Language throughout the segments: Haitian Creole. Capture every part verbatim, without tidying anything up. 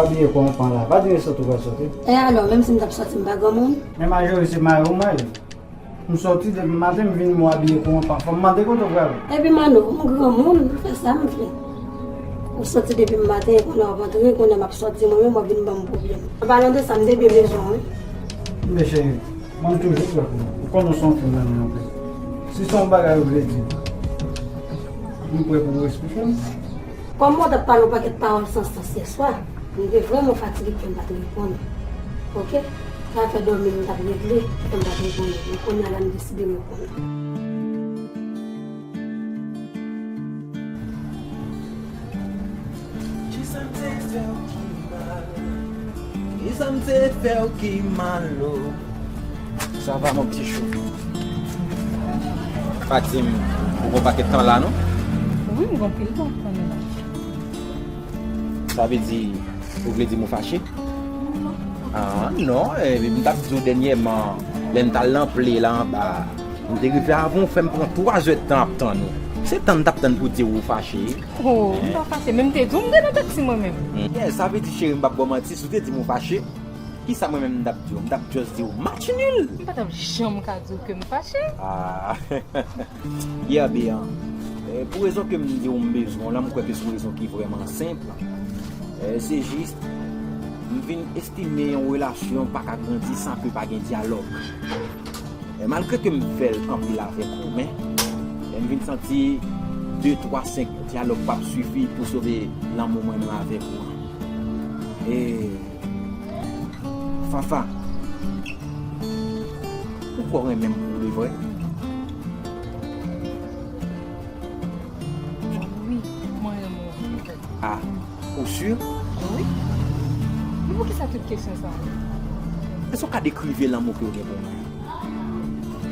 Abiye kòman la? Pa di sòti ou pral sòti. E alò, menm si m t ap sòti, m pa granmoun? Men Majori, se mari w mwen ye. M sòti depi maten, m vin, m abiye kòman? Fò m mande kote w pral. Epi Mano, m granmoun, m fè sa m vle. M sòti depi maten, kounye a w ap antre, kounye a m ap sòti mwen menm, w ap vin ban m pwoblèm. An palan de sa, m te byen bezwen w wi. Men cheri, mwen toujou prè pou ou. Ou konnen w se yon fi m renmen anpil. Si se yon bagay ou vle di m, m prè pou ou esplike m. Kòm mwen t ap pale yon pakèt pawòl san sans yè swa, m te vrèman fatige, kè m pa t reponn. Oke? Sa fè dòmi m t ap regle, kè m pa t reponn. Men kounye a la, m deside m reponn. Kisa m te fè w ki mal? Kisa m te fè w ki mal, o? Sa va, mon petit chou? Pa di m, ou gon pakèt tan la, non? Wi, m gon pil tan, tan la. Sa vle di, ou vle di m ou fache? Ah, non, eh, m t ap di w dènyèman, lè n t al nan ple la anba a, m te rive avan w, fè m pran twa zè tan ap tann ou. Se tan m t ap tann pou di w ou fache. Oh, m pa fache, men m te di w m te nan taksi mwen menm. Hmm. Yeah, sa vle di, cheri, m p ap ba w manti, si w te di m ou fache, kisa mwen menm m t ap di w? M t ap just di w match nul. M pa t ap janm ka di w ke m fache. Ah. Yeah, Béan. Eh, pou rezon ke m di w m bezwen w lan, m kwè ke se yon rezon ki vrèman senp. Eh, se jis, m vin estime yon relasyon pa ka grandi san ke pa gen dyalòg. Eh, malgre ke m fè l anpil avèk ou, men, eh, m vin santi de, twa, senk dyalòg p ap sifi pou sove lanmou mwen menm avèk ou an. E Fafa, ou kwè w renmen m pou de vrè? Wi, mwen renmen w pou de vrè. Ah, ou si? Wi. Men poukisa tout kesyon sa a? Èske w ka dekrive lanmou ke w gen pou mwen?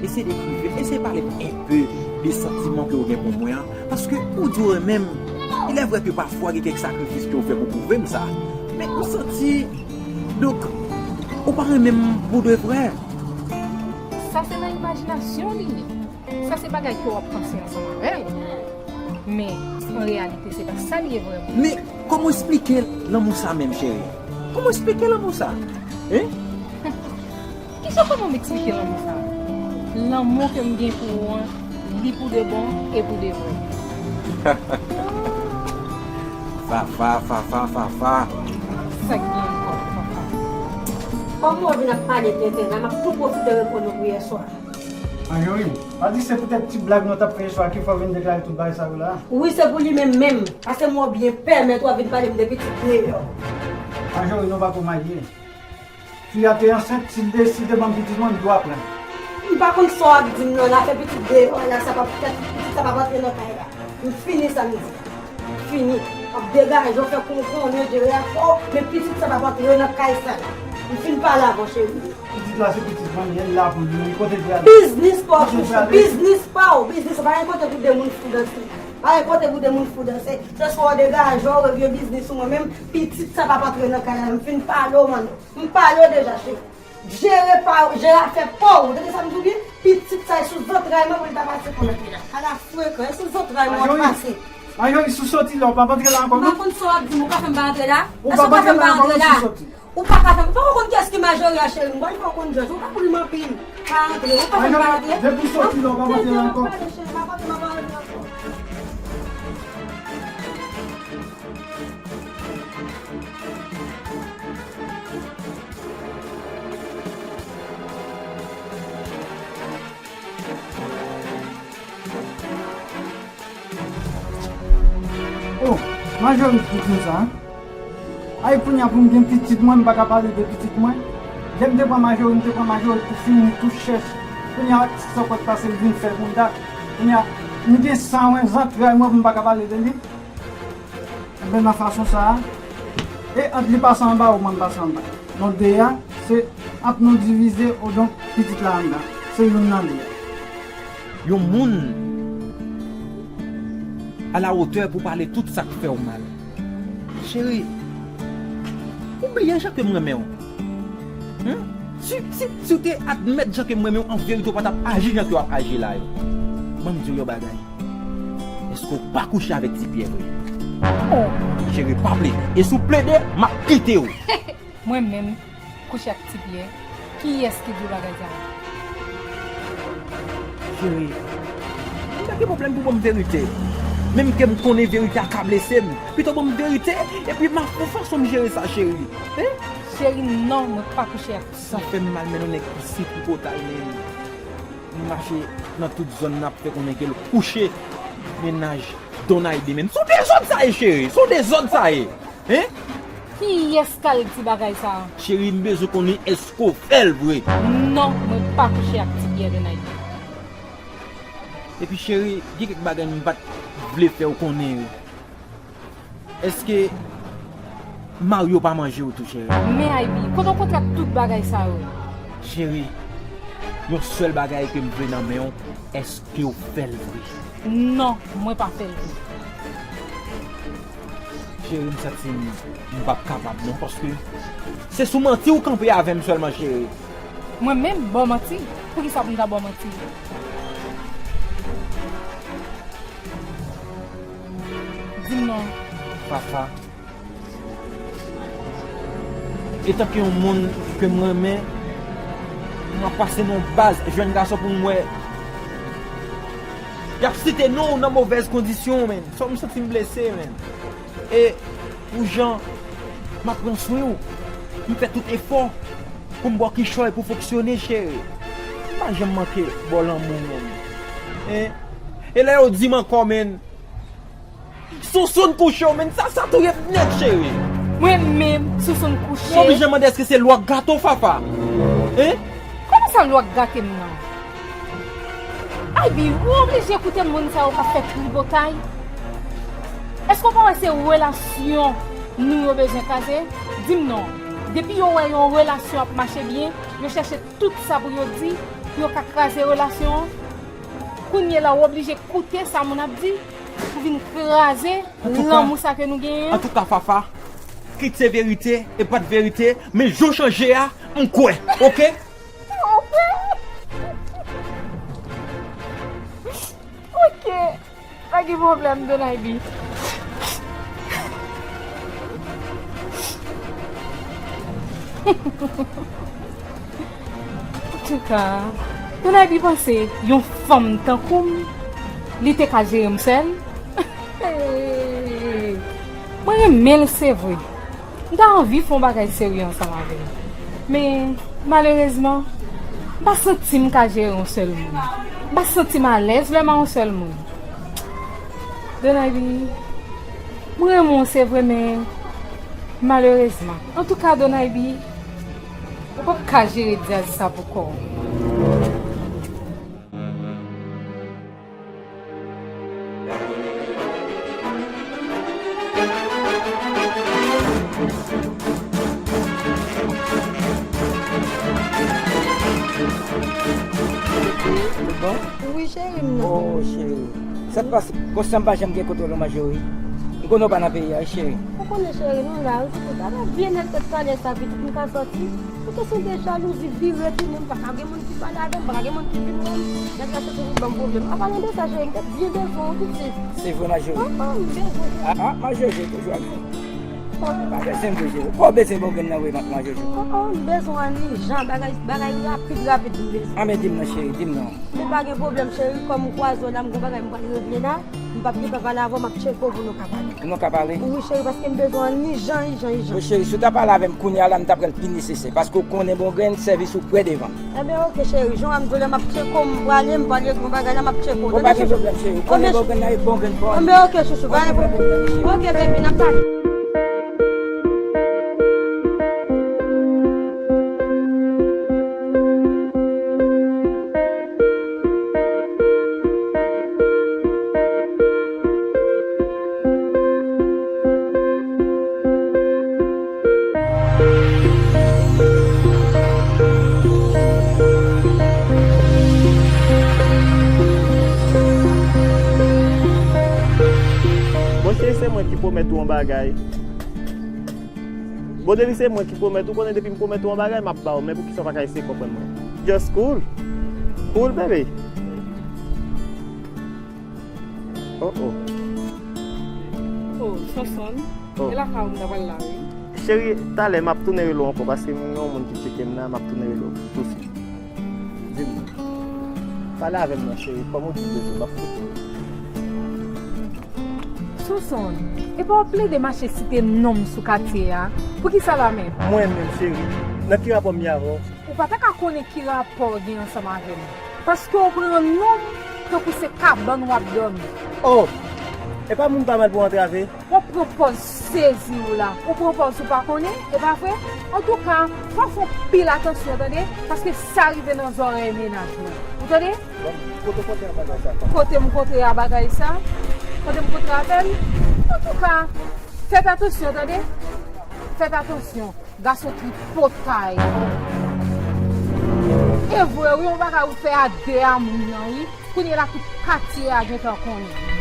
Eseye dekrive, eseye pale m enpe de santiman ke w gen pou mwen an, paske ou di w renmen m. Il est vrai que pafwa gen kèk sakrifis ke w fè pou pwouve m sa. Men m santi, donk, ou pa renmen m pou de vrè. Sa se nan imajinasyon li ye. Sa se bagay ke w ap panse ansanm avè l. Men, an reyalite, se pa sa l ye vrèman. Men, kòman w esplike lanmou sa menm, cheri? Kòman w esplike lanmou sa? Hein? Kisa, kòman m eksplike lanmou sa? Lanmou ke m gen pou ou an, li pou de bon e pou de vrè. Fafa, Fafa, Fafa. Sa k gen ankò, Fafa? Kòm ou vin ap pale tenten la, m ap tou pwofite reponn ou pou yè swa. Anjori, pa di se poutèt ti blag nou t ap fè yè swa ki fè w vin deklare tout bagay sa yo la? Wi, se pou li menm menm. Paske mwen byen pèmèt ou ap vin pale m de pitit deyò. Anjori, nou pa ko marye. Fi a te ansent, si l deside ban m pitit mwen, m dwa pran l. M pa konn sa w ap di m non, afè pitit deyò a la, sa p ap fèt, pitit sa p ap antre nan kay la. M fini sa m di. M fini. W ap degaje w, fè kou w konnen, jere afè w, men pitit sa p ap antre nan kay sa la. M fin pale avè w, cheri. Pitit la se pitit mwen, li la pou li, li kote l vle ale. Biznis pa w, chouchou, biznis pa w, biznis pa w, pa gen kote pou de moun fou danse. Pa gen kote pou de moun fou danse. Se swa w degaje w, revye biznis ou, mwen menm, pitit sa p ap antre nan kay la. M fin pale w, man. M pale w deja, cheri. Jere pa w, jere afè pa w. Ou tande sa m di w byen? Pitit sa e sou zantray mwen pou l ta pase pou l antre la. Ala frekan, e sou zantray mwen w ap pase. Majori, si w soti la, w p ap antre la ankò, non? M pa konn sa w ap di m, ou ka fè m pa antre la? Èske w ka fè m pa antre la? Ou pa ka fè m, ou pa konn kiyès ki Majori a, cheri m, bòy fò w konn jòj, ou ka pri m anpil. Pa antre, ou ka fè m pa antre. Depi w soti la, w p ap antre la ankò. M ap antre, m ap antre ankò. Oh, Majori pou konsa, hein? Ay, kounye a pou m gen pitit mwen, m pa ka pale de pitit mwen. Lè m te pran Majori, m te pran Majori pou fini tou chèch. Kounye a, sa pòt pase, l vin fè bouda. Kounye a, m gen san mwen, zantray mwen, pou m pa ka pale de li. Enben, nan fason sa a, e ant li pase anba ou mwen pase anba. Non, de a, se ant nou divize, ou donk pitit la anndan. Se youn nan de a. Yon moun a la wotè pou pale tout sa k fè w mal. Cheri, ou bliye jan ke m renmen w. Hen? Si, si, si w te admèt jan ke m renmen w, an verite, w pa t ap aji jan ke w ap aji la yo. Ban m di w yon bagay. Èske w pa kouche avèk Ti Pyè vre? Oh. Cheri, pa plede. E si w plede, m ap kite w. Mwen menm, kouche ak Ti Pyè, kiyès ki di w bagay sa a? Cheri, m pa gen pwoblèm pou ban m verite. Menm ke m konnen verite a ka blese m. Pito ban m verite, epi m ap fè fason m jere sa, cheri. Hein? Cheri, non, mwen pa kouche ak Ti Pyè. Sa fè m mal, men yon nèg ki si tripotay, men. M mache nan tout zòn nan ap fè konnen ke l kouche mennaj Donaybi, men. Sou dezòd sa ye, cheri. Sou dezòd sa ye. Hein? Kiyès k al di bagay sa a? Cheri, m bezwen konnen èske w fè l vre? Non, mwen pa kouche ak Ti Pyè Donaybi. Epi cheri, gen kèk bagay m pa t vle fè w konnen yo. Èske Mario pa manje w tou, cheri? Men Ivy, kote w kontre ak tout bagay sa yo? Cheri, yon sèl bagay ke m vle nan men w, èske w fè l vre? Non, mwen pa fè l vre. Cheri, m santi m, m p ap kapab non, paske se sou manti ou kanpe avè m sèlman, cheri. Mwen menm, ba w manti? Poukisa pou m ta ba w manti? Di m non. Fafa. Etanke yon moun ke m renmen, m ap pase nan yon baz jèn gason pou m wè. Y ap site non w nan movèz kondisyon, men. Sa m santi m blese, men. E pou jan m ap pran swen w, m fè tout efò pou m ba w kichòy pou fonksyone, cheri. M pa janm manke ba w lanmou, men. Hein? E lè yo di m ankò, men, Sousou n kouche w, men sa, sa touye m nèt, cheri. Mwen menm, Sousou n kouche. Mwen oblije mande èske se lwa k gate w, Fafa? Hein? Kòman sa lwa k gate m nan? Ivy, ou oblije koute moun sa yo k ap fè tripotay? Èske w pa wè se relasyon nou yo bezwen kraze? Di m non. Depi yo wè yon relasyon ap mache byen, yo chèche tout sa pou yo di, pou yo ka kraze relasyon an. Kounye la, w oblije koute sa moun ap di pou vin kraze lanmou sa ke nou genyen an. Antouka, Fafa, kit se verite e pa t verite, men jan w chanje a, m kwè, oke? Oke. Oke. Pa gen pwoblèm, Donaybi. Antouka, Donaybi panse yon fanm tankou m, li te ka jere m sèl? Mwen renmen l, se vre. M ta anvi fè yon bagay serye ansanm avè l. Men, malerezman, m pa santi m ka jere yon sèl moun. M pa santi m alèz lè m a yon sèl moun. Donaybi, mwen renmen w, se vre, men malerezman. Antouka, Donaybi, ou p ap ka jere dyaz sa pou kò w. Bon? Wi, cheri m nan. Oh, cheri. Sa k pase? Konsa m pa janm gen kontwòl nan Majori. M konnen w pa nan peyi a, wi, cheri. Ou konnen, cheri, nou la, wi, se pou sa. Bagay byen nèt tèt talè sa, pitit, m ka sòti. Pou kesyon de jalouzi, vire tounen, m pa ka gen moun ki pale avè m, m pa ka gen moun ki vin wè m. Nèg la soti pou ban m pwoblèm. An palan de sa, cheri, m te byen bezwen w, pitit. Se vre, Majori. Ah, ah, m bezwen w. Ah, ah, Majori toujou ap jwe. Pa bezwen m vre, cheri. Ou pa bezwen bon grenn nan vre, Majori. Ah, ah, m bezwen w an ijan, bagay, bagay rapid, rapid, m bezwen. Ah, men di m non, cheri, di m non. Men pa gen pwoblèm, cheri, kòm m kwaze w la, m gon bagay m pral regle la. M p ap gentan pale avè w, m ap tcheke w pou nou ka pale. Pou nou ka pale? Wi, cheri, paske m bezwen w an ijan, ijan, ijan. Wi, cheri, si w ta pale avè m kounye a la, m ta pral pi nesesè, paske w konnen bon grenn, sèvis ou prè devan. Enben, oke, cheri, jan w ap di w la, m ap tcheke w, m prale, m pral regle yon bagay la, m ap tcheke w. Bon, pa gen pwoblèm, cheri, w konnen bon grenn la, e bon grenn pa w. Enben, oke, chouchou, pa gen pwoblèm. Oke, baby, n ap pale. Monchè, se mwen ki pwomèt ou yon bagay. Bon, depi se mwen ki pwomèt ou, konnen depi m pwomèt ou yon bagay, m ap ba w, men poukisa w pa ka eseye konprann mwen? Just cool. Cool, baby. Oh, oh. Oh, Sonson, oh, e lakay ou m ta pral la, wi. Cheri, talè m ap tounen rele w ankò, paske m gen yon moun ki tcheke m la, m ap tounen rele w tousuit. Di m, pale avè m non, cheri, kòman w di bezwen, m ap koute w. Sonson, epa w plede mache site non m sou katye a. Poukisa la menm? Mwen menm, cheri, nan ki rapò m ye avè w? Ou pa ta ka konnen ki rapò w gen ansanm avè m. Paske w pran non m tankou se kabann w ap dòmi. Oh! Epa moun pa mal pou antrave. W ap pran pòz sezi w la. Ou pran pòz ou pa konnen, e pa vre? Antouka, fò w fè anpil atansyon, tande? Paske sa rive nan zòrèy mennaj mwen. Ou tande? Bon, kote w kontre a bagay sa? Kote m kontre a bagay sa? Kote m kontre avè l? Antouka, fèt atansyon, tande? Fèt atansyon. Gason tripotay. E vre wi, yon bagay ou fè a de a moun nan wi. Kounye la tout katye a gentan konnen.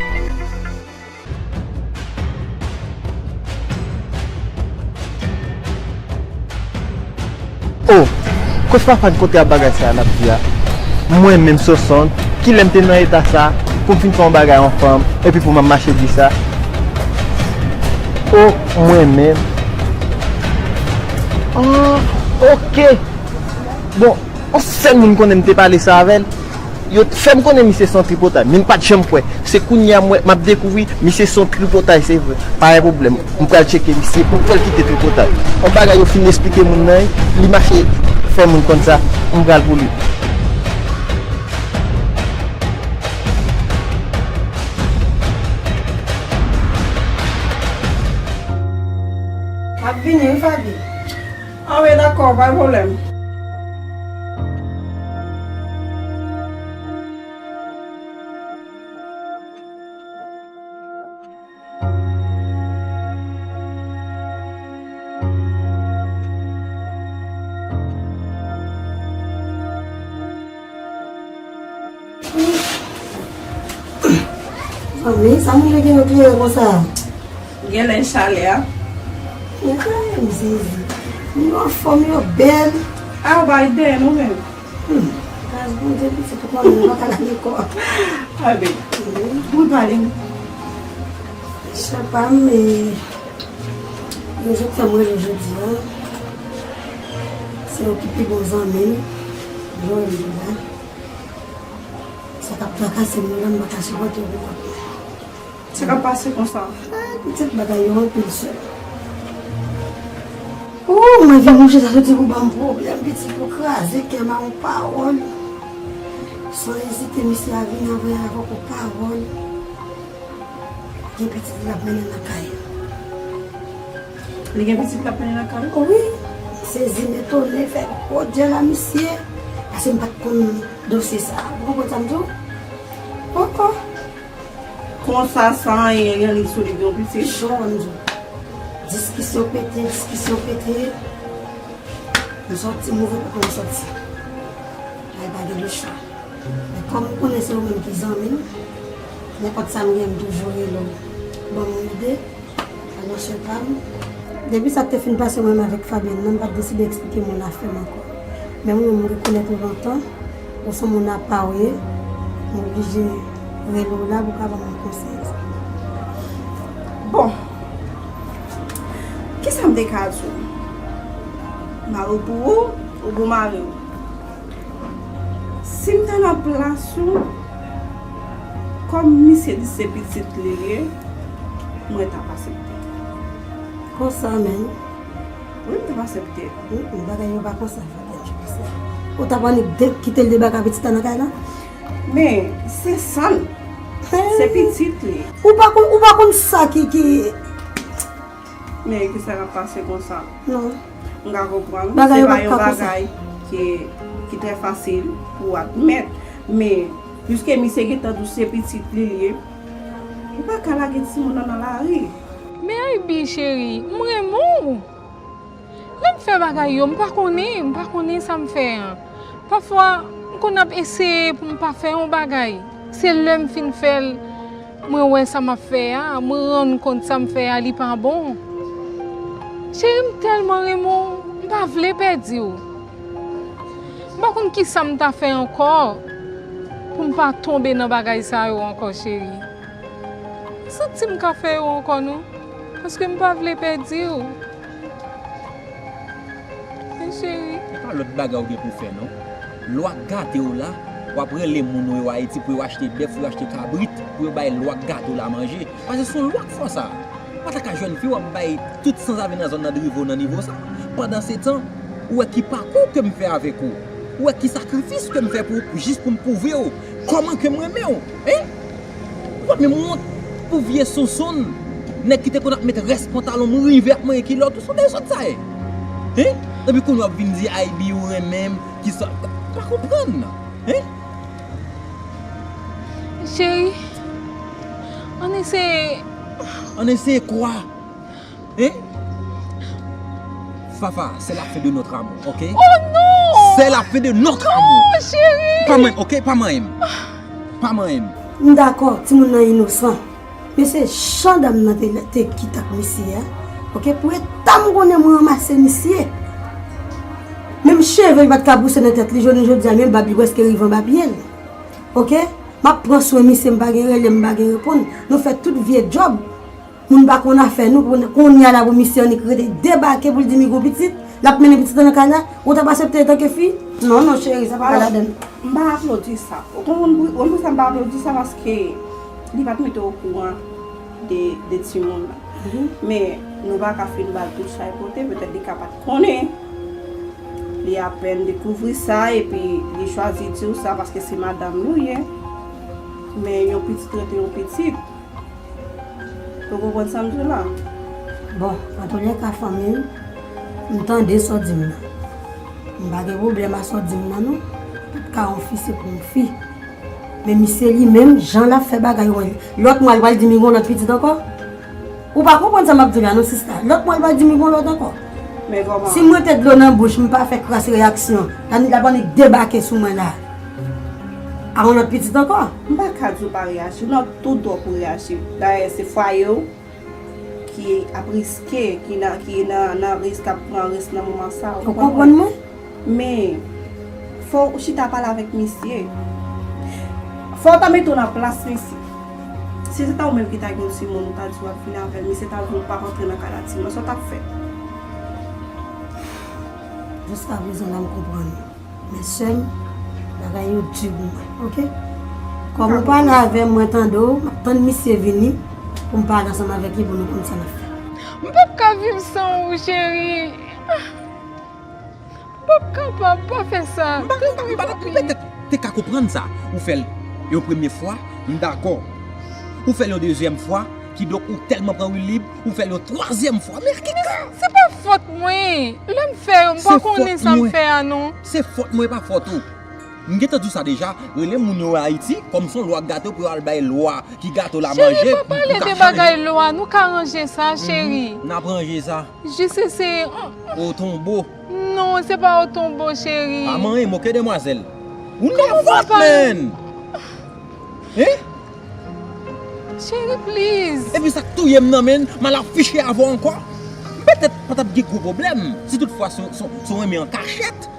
Oh, kote papa n kontre a bagay sa a n ap di a? Mwen menm Sonson, kilè m te nan eta sa a pou m fin fè yon bagay yon fanm, epi pou m ap mache di sa? Oh, mwen menm. Ah, ok. Bon, yon sèl moun konnen m te pale sa avè l. Yo t fè m konnen misye se yon tripotay, men m pa t janm kwè. Se kounye a m wè, m ap dekouvri, misye se yon tripotay, se vre. Pa gen pwoblèm, m pral tcheke misye, m fè l kite tripotay. Yon bagay yo fin esplike moun nan, li mache fè moun konn sa, m pral pou li. M ap vini wi, Faby. Anben, dakò, pa gen pwoblèm. Zanmi, sa moun yo gen yo klere konsa? Genlè chalè a. Mwen, m sezi. Yo anfòm, yo bèl. A, bay dèyè nou menm. Hmm. Gras Bondye, pitit ou konnen, nou pa ka lage kò. Amen. Wi. Bon, pale m. Chè pa m, e, rezon k fè m rele w jodi a, se yon ki pi bon zanmi m, Joël la. Sa k ap trakase m yo la, m pa ka sipòte yo pou kont mwen. Sa k ap pase konsa? Ah, pitit, bagay yo anpil sè. Oh, mwen vin mouche sa soti pou ban m pwoblèm, pitit, pou kraze kè m a yon pawòl. San ezite, misye a vini anvè avèk yon pawòl. Gen pitit l ap mennen nan kay. Li gen pitit l ap mennen nan kay? Wi. Sezi m etone, fè gwo djèl a misye. Paske m pa t konn dosye sa. Ou konprann sa m di w? Oh, oh. Konsa, san anyen, anyen li sou li, gen yon pitit. Jan w di. Diskisyon pete, diskisyon pete. M sòti, move pou m sòti. Ay, pa gen lechwa. Men kòm ou konnen se ou menm ki zanmi m, nenpòt sa m gen, m toujou rele w. Ban m yon ide. Alò, chè pa m, depi sa k te fin pase mwen menm avèk Fabienne nan, m pa t deside eksplike moun afè m ankò. Men mwen menm, m rekonèt ou lontan, ou se yon moun apa w ye, m oblije rele w la pou w ka ban mwen konsèy. Bon, kisa m te ka di w? Mari w pou ou, ou pou mari w. Si m te nan plas ou, kòm misye di se pitit li ye, mwen t ap aksepte. Konsa menm? Wi, m t ap aksepte. Mm, mm, bagay yo pa konsa, Fabienne, konsa. Ou t ap annik de-, kite l debake ak pitit la nan kay la? Men, se san l. Hey. Se pitit li. Ou pa konn, ou pa konn sa ki, ki Men kisa k ap pase konsa? Non. M ka konprann. Bagay yo pa t ka konsa. Se pa yon bagay ki, ki trè fasil pou w admèt. Men, piske misye gentan di w se pitit li l ye, ou pa ka lage timoun nan nan lari. Men Aibi cheri, m renmen w. Lè m fè bagay yo, m pa konnen, m pa konnen sa m fè an. Pafwa, m konn ap eseye pou m pa fè yon bagay. Se lè m fin fè l, mwen wè sa m ap fè a, mwen rann kont sa m fè a, li pa bon. Cheri, m tèlman renmen w, m pa vle pèdi w. M pa konn kisa m ta fè ankò pou m pa tonbe nan bagay sa yo ankò, cheri. M santi m ka fè yo ankò, non. Paske m pa vle pèdi w. Wi, cheri. E pa lòt bagay ou gen pou fè, non. Lwa gate w la, w ap rele moun ou yo Ayiti pou yo achte bèf, pou yo achte kabrit, pou yo bay lwa gate w la manje. Paske se yon lwa k fè w sa. Ou pa ta ka jwenn fi w ap bay tout sanzave nan zòn nan drive w nan nivo sa. Pandansetan, ou wè ki pakou ke m fè avèk ou. Ou wè ki sakrifis ke m fè pou, pou jis pou m pwouve w kòman ke m renmen w. Hein? Ou pa menm wont pou vye sonsonn, nèg ki te konn ap met rès pantalon m rive ap manyen kilòt ou, se yon bagay sòt sa ye. Hein? Epi kounye a w ap vin di, "Ay, Bi, ou renmen m," kisa, m pa konprann. Hein? Cheri, ann eseye. Ann eseye kwa? Hein? Fafa, c'est la fin de notre amour, ok? Oh non! C'est la fin de notre amour. Non, cheri! Pa manyen m, ok? Pa manyen m. Pa manyen m. M dakò, timoun nan inosan. Men se jan dam nan te, te kite ak misye a. Ok, pou eta m konnen mwen ranmase misye. Menm cheve li pa t ka pouse nan tèt li, jounen jodi a, menm bab li prèske rive anba pye l. Ok? M ap pran swen misye, m pa gen rele, m pa gen reponn. Nou fè tout vye djòb. Moun pa konn afè nou, pou kounye a la pou misye annik rete debake pou l di m li gon pitit, l ap mennen pitit lan nan kay la, ou t ap aksepte antanke fi? Non, non, cheri, sa pa ka ladann. M pa aplodi sa. Ou konprann pou, ou konprann sa m pa aplodi sa, paske li pa t mete okouran de, de timoun nan. Men, nou pa ka fin ba l tout chay pote, petèt li ka pa t konnen. Li apèn dekouvri sa, epi li chwazi di w sa, paske se madanm nou ye. Men, yon pitit rete yon pitit. Ou konprann sa m di w la? Bon, antoulèka, fanmi m, m tande sa w di m nan. M pa gen pwoblèm a sa w di m nan, non. Tout ka yon fi, se pou yon fi. Men misye li menm, jan l ap fè bagay yo, lòt mwa, l pral di m li gon lòt pitit ankò? Ou pa konprann sa m ap di w la, non, sista. Lòt mwa, l pral di m li gon lòt ankò. Men kòman? Si m rete dlo nan bouch, m pa fè kras reyaksyon, l ap annik debake sou mwen la. A yon lòt pitit ankò? M pa ka di w pa reyaji, nan tout dwa pou reyaji. Dayè, se fwaye w ki ap riske, ki nan, ki nan, nan risk, ap pran risk nan moman sa. Ou konprann mwen? Men, fò w chita pale avèk misye. Fò w ta mete w nan plas misye. Si se ta ou menm ki ta gen yon timoun, ou ta di w ap vin avè l, misye ta di w pa rantre nan kay la timoun, sa w t ap fè? Jiskaprezan la, m konprann. Men sè m, bagay yo di pou mwen, ok? Kòm ou pale avè m, mwen tande w, m ap tann misye vini pou m pale ansanm avèk li pou nou konn sa n ap fè. M p ap ka viv san ou, cheri. M p ap kapab, pa fè sa. M pa, m pa, m pa, m petèt te ka konprann sa. Ou fè l yon premye fwa, m dakò. Ou fè l yon dezyèm fwa, kidonk ou tèlman pran wilib, ou fè l yon twazyèm fwa. Men ki ka? Se pa fòt mwen. Lè m fè yo, m pa konnen sa m fè a non. Se fòt mwen, pa fòt ou. M gentan di w sa deja, rele moun yo Ayiti, kòm se yon lwa gate pou yo al bay lwa ki gate w la manje. Cheri, pa pale de bagay lwa, nou ka ranje sa, cheri. N ap ranje sa. Jis eseye. O tonbo. Non, se pa o tonbo, cheri. Pa manyen m, ok, demwazèl. Ou nèvan, man. Hein? Cheri, please. Epi sa k touye m nan, men, m al afiche avè w ankò. M petèt pa t ap gen gwo pwoblèm, si toutfwa se, se, se w renmen an kachèt.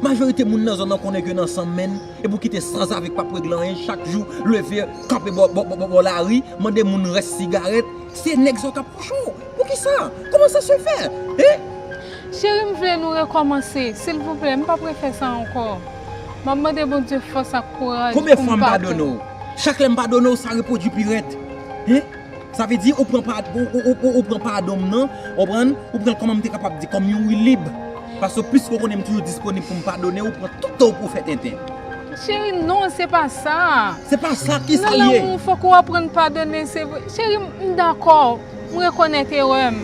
Majorite moun nan zòn nan konnen ke nan san m, men, epi w kite sanzave k p ap regle anyen, chak jou, leve, kanpe bò, bò, bò, bò, bò lari, mande moun rès sigarèt, se nèg sa yo k ap pwoche w. Poukisa? Comment ça se fait? Hein? Cheri, m vle nou rekòmanse. Silvouplè, m p ap refè sa ankò. M ap mande Bondye fòs ak kouraj pou m pati. Konbyen fwa m padone w? Chak lè m padone w, sa repwodui pi rèd. Hein? Sa vle di ou pran pa-, ou, ou, ou, ou, ou pran padon m nan, ou pran, ou pran l kòman m te kapab di, kòm yon wilib. Paske piske w konnen m toujou disponib pou m padone w, ou pran tout tan w pou w fè tenten. Cheri, non, se pa sa. Se pa sa, kisa l ye? Nan lanmou, fòk ou aprann padone, se vre. Cheri, m, m dakò. M rekonèt erè m.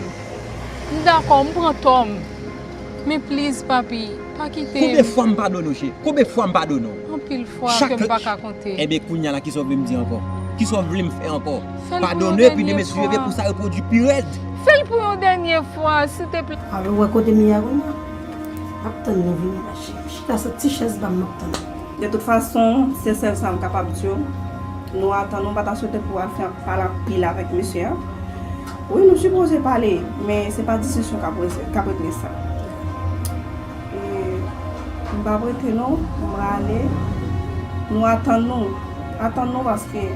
M dakò, m pran tò m. Men please, papi, pa kite m. Konbyen fwa m padone w, cheri? Konbyen fwa m padone w? Anpil fwa ke m pa ka konte. Enben, kounye a la, kisa w vle m di ankò? Kisa w vle m fè ankò? Padone, epi demen si Dye vle pou sa repwodui pi rèd. Fè l pou yon dènye fwa, silteplè. Alò, wè kote m ye a kounye a? M ap tann nou vini, mache. M chita sou ti chèz pa m, m ap tann nou. De tout fason, se sèl sa m kapab di w. Nou atann, nou pa ta swete pou w al fè pale anpil avèk mesye a. Wi, nou sipoze pale, men se pa diskisyon k ap regle, k ap regle sa. E, m p ap rete non, m prale. Nou atann nou. Atann nou paske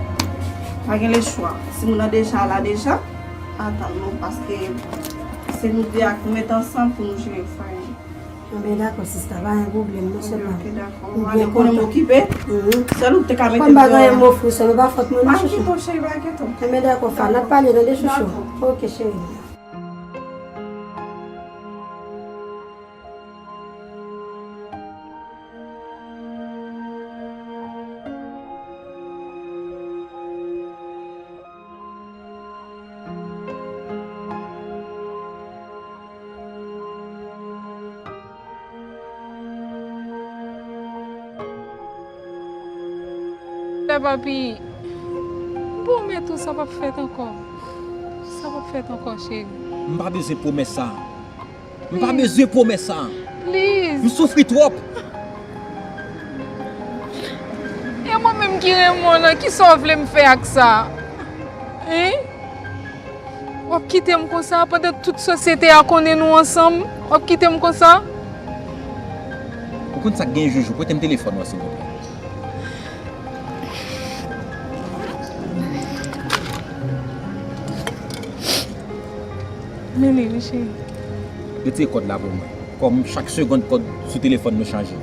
pa gen lechwa. Timoun nan deja la deja. Atann non, paske se nou de a ki met ansanm pou nou jere fwaye. Anben dakò sista, pa gen pwoblèm non, sèlman. Ok, dakò. M byen kontan. Ou konnen m okipe. Sèl ou k te ka mete m deyò. Kòm pa gen anyen m ofri w, sèlman pa fòt mwen non, chouchou. Pa enkyete w cheri, pa enkyete w. Anben dakò, Fa, n ap pale tande chouchou. Ok cheri. Lè papi, m pwomèt ou sa p ap fèt ankò. Sa p ap fèt ankò, cheri. M pa bezwen pwomès sa. M pa bezwen pwomès sa. Please. M soufri twòp. E mwen menm ki renmen w lan, kisa w vle m fè ak sa? Hein? W ap kite m konsa pandan tout sosyete a konnen nou ansanm? W ap kite m konsa? Ou konn sa k gen, Joujou? Prete m telefòn ou an, silvouplè. Men li wi, cheri. Retire kòd la pou mwen. Kòm chak segonn kòd sou telefòn nou chanje.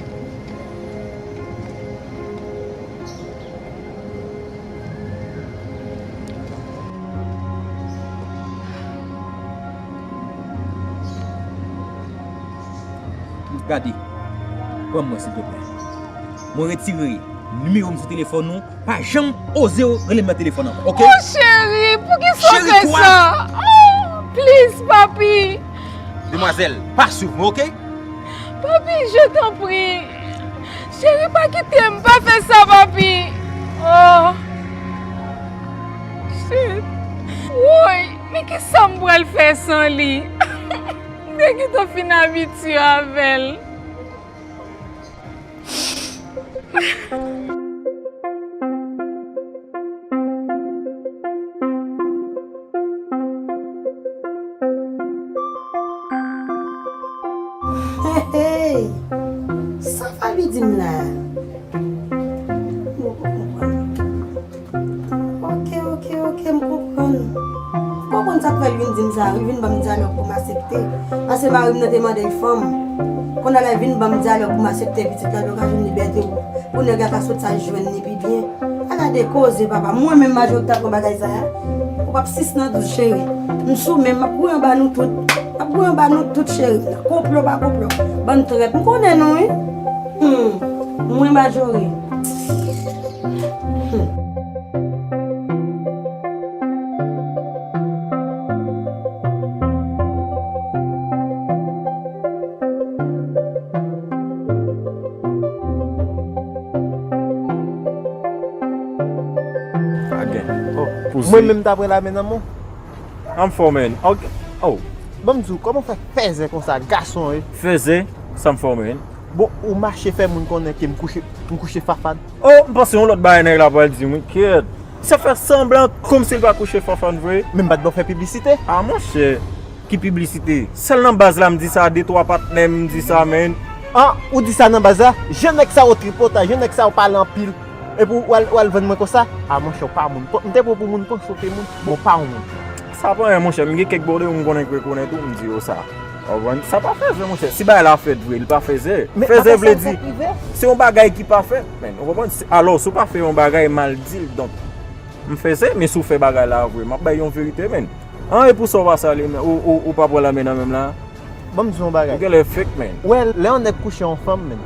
Gade, pran mwen silvouplè. Mwen retire nimewo m sou telefòn ou. Pa janm oze rele m nan telefòn ankò, ok? Oh cheri, poukisa w fè sa? Oh, please, papi. Demwazèl, pa swiv mwen, ok? Papi, je t'en prie. Cheri, pa kite m, pa fè sa, papi. Oh. Shit. Woy, men kisa m pral fè san li? M te gentan fin abitye avè l. Hey, hey. Sa Faby di m la? Mwen pa konprann. Ok, ok, ok, m konprann. M konprann sa k fè l vin di m sa, li vin ban m dyalòg pou m aksepte. Paske mari m nan te mande l fanm. Kounye a la, li vin ban m dyalòg pou m aksepte pitit la, l ka jwenn libète pou, pou nèg la ka sot sa jwenn li pi byen. Ala de koze, papa. Mwen menm, Majorita pran bagay sa a. Ou p ap sis nan douz, cheri. M sou men, m ap gouye anba nou tout. M ap gouye anba nou tout, cheri. Konplo, pa konplo. Bann trèt. M konnen nou, wi. Hmm. Mwen, Majori. Hmm. Pa gen. Oh, mwen menm ta pran lame nan men w. An fò, man. Ok. Oh. Ban m di w, kòman w fè fèzè konsa, gason, wi? Fèzè? Sa m fè w, man? Bon, ou mache fè moun konnen ke m kouche, m kouche Fafane. Oh, m panse yon lòt bagay nèg la pral di m, wi. Kèt. Sa fè sanblan kòmsi l pa kouche Fafane vre. Men m pa t ba w fè piblisite. Ah, monchè. Ki piblisite? Sèl nan baz la m di sa, de twa patnè m di sa, man. Ah, ou di sa nan baz la? Jan nèg sa yo tripotay, jan nèg sa yo pale anpil. Epi w al, w al vann mwen konsa? Ah, monchè, w pa moun. M te pran w pou moun, panse w te moun. Bon, w pa yon moun. Sa pa anyen, monchè. M gen kèk bòdè m konnen k rekonèt ou, m di yo sa. Ou konprann? Sa pa fèzè, monchè. Si bagay la fèt vre, li pa fèzè. Fèzè vle di, se yon bagay ki pa fèt, man. Ou konprann? Alò, si w pa fè yon bagay, mal di l. Donk, m fèzè, men si w fè bagay la vre, m ap bay yon verite, man. An, e pou sa w pa salye, man, ou, ou, ou pa pran lame nan men m la? Ban m di w yon bagay. Ou genlè fake, man. Ou wè, lè yon nèg kouche yon fanm, man,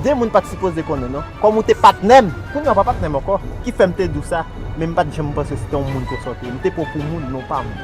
de moun pa t sipoze konnen, non. Kòm ou te patnè m, kounye a w pa patnè m ankò, ki fè m te di w sa, men m pa t janm panse se te yon moun ke w sòti. M te pran w pou moun, men w pa moun.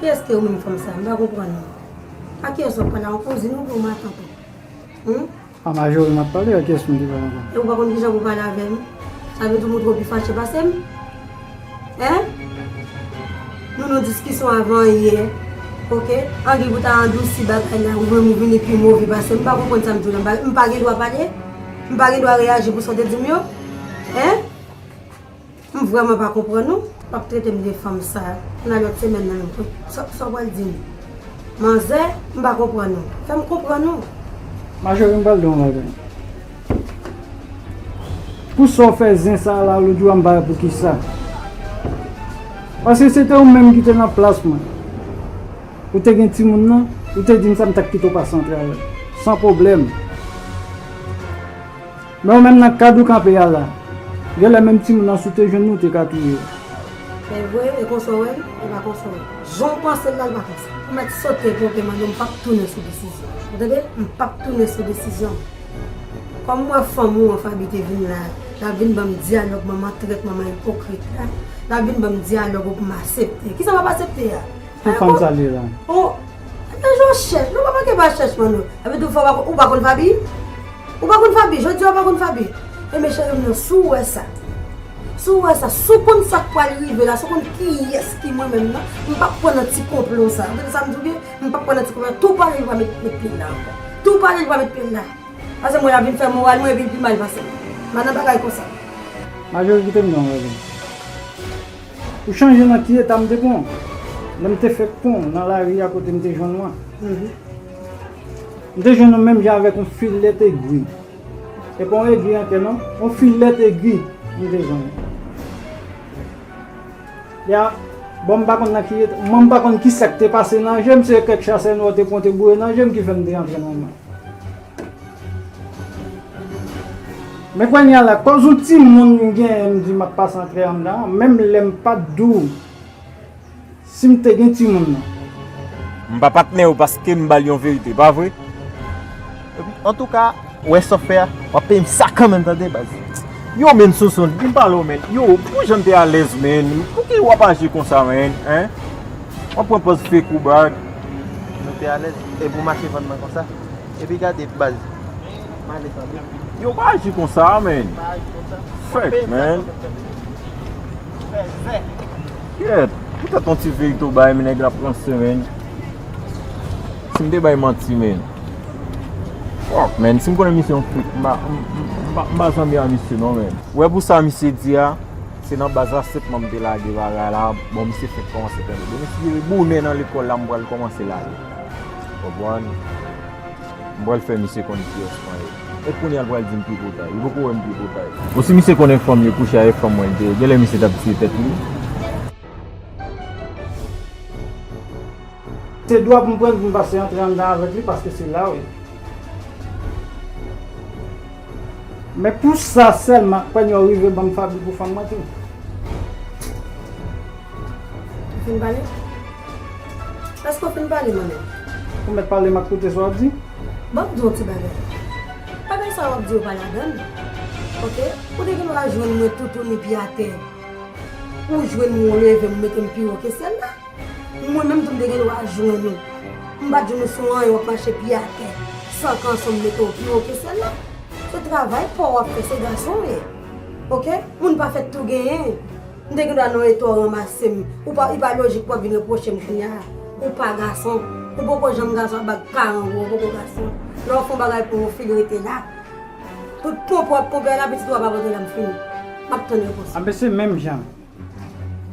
Kiyès ki ou menm fanm sa? M pa konprann ou. A kiyès w ap pale a? Yon kouzin ou oubyen yon matant ou? Hmm? A Majori m ap pale, a kiyès m te pale ankò? E ou pa konn kijan pou pale avè m? Sa vle di ou montre w pi fache pase m? Hein? Nou nan diskisyon avan yè. Oke? Anvi pou ta adousi bagay la, ou menm ou vini pi move pase m. M pa konprann sa m di w la. M pa, m pa gen dwa pale? M pa gen dwa reyaji pou sa w te di m yo? Hein? M vrèman pa konprann ou. W ap trete m de fanm sa. Nan lòt semèn nan menm. Sa, sa w pral di m? Manzè, m pa konprann ou. Fè m konprann ou. Majori, m pral di w yon bagay. Pou sa w fè zen sa la lòt jou a, m pa wè poukisa. Paske se te ou menm ki te nan plas mwen. Ou te gen timoun nan, ou te di m sa, m t ap kite w pase antre avè l. San pwoblèm. Men ou menm nan kad ou kanpe a la, genlè menm timoun nan si w te jwenn li, ou te ka touye l. Se vre, e konsa w wè l, e pa konsa w wè l. Jan w panse l la, l pa konsa. Ou mèt sote ponpe, mande m p ap tounen sou desizyon. Ou tande? M p ap tounen sou desizyon. Kòm m wè fanm ou an, Faby te vin la, l ap vin ban m dyalòg manman trèt, manman ipokrit la. L ap vin ban m dyalòg ou pou m aksepte. Kisa m ap aksepte a? Ki fanm sa l ye la? Oh, men jan w chèch, nou pa manke pa chèch, man, nou. Epi tou fò ou pa konn Faby? Ou pa konn Faby? Jodi a ou pa konn Faby? Enben, cheri m nan, si w wè sa, si w wè sa, si w konn sa k pral rive la, si w konn kiyès ki mwen menm nan, m p ap pran nan ti konplo sa. Ou tande sa m di w byen? M p ap pran nan ti konplo. Tou pale, li pa met, met pye l la ankò. Tou pale, li pa met pye l la. Paske mwen, l ap vin fè moral mwen, epi l pi mal pase m. M pa nan bagay konsa. Majori, kite m di w yon bagay. Ou chanje nan ki eta m te pran w. Lè m te fèk pran w nan lari a kote m te jwenn ou an. Mhm. M te jwenn ou menm jan avèk yon filèt egri. E pa yon egri an kè non, yon filèt egri m te jwenn ou. Ya, bon, m pa konn nan ki eta, mwen m pa konn ki sa k te pase nan je m, se kèk chasè nwa te pran te boure nan je m ki fè m te antre nan men. Men kounye a la, kòz yon timoun m genyen, m di m ap pase antre anndan an, menm lè m pa t di w si m te gen timoun nan. M pa patnè w paske m ba l yon verite, pa vre? Epi, antouka, ou wè sa w fè a, w ap peye m sa kanmenm, tande, baz. Yo, men, Sonson, di m pale w, men. Yo, pou jan n te alèz, men. Pouki w ap aji konsa, men, hein? W ap pran pòz fake ou, baz. Nou te alèz, epi w mache vann mwen konsa. Epi gade, baz. M ale tande. Yo, pa aji konsa, men. Pa aji konsa. Fèk, men. Kyèt, poutèt yon ti verite w bay, men nèg la ap ranse, men. Si m te bay manti, men. Fòk, men, si m konnen misye yon fake, m pa, m, m, m pa, m pa zanmi a misye non, men. Ou wè pou sa misye di a, se nan baz la sèt mwa m te lage bagay la, bon, misye fèk kòmanse tande. Demen si se bonè nan lekòl la, m pral kòmanse lage. Konprann? M pral fè misye konn kiyès mwen ye. E kounye a l pral di m tripotay. Li poko wè m tripotay. Bon, si misye konnen fanm li kouche avèk fanm mwen li te ye, genlè misye t ap tiye tèt li. Se dwa pou m pran l pou m pase antre anndan avèk li paske se la wi. Men pou sa sèlman, panyò rive ban m Faby pou fanm mwen tou. Ou fin pale? Èske w fin pale, manmi? Ou mèt pale, m ap koute sa w ap di. Ban m di w yon ti bagay. Bagay sa w ap di yo pa ladan l. Oke? Ou te gen dwa jwenn mwen toutouni pye atè. Ou jwenn mwen, ou leve m, ou mete m pi wo ke syèl la. Mwen menm tou m te gen dwa jwenn ou. M pa t jwenn ou sou anyen, w ap mache pye atè. San kanson, m mete w pi wo ke syèl la. Se travay pa w w ap fè, se gason w ye. Oke? Moun pa fèt tou genyen. M te gen dwa nan eta w ranmase m. Ou pa, li pa lojik pou w ap vin repwoche m kounye a. Ou pa gason. Ou poko janm gason, ap bay paran w, ou poko gason. Lè w fè yon bagay pou yon fi, l rete la. Tout ponpe w ap ponpe a la, pitit ou a pa pote la, m fini. M ap tann repons ou. Anben se menm jan.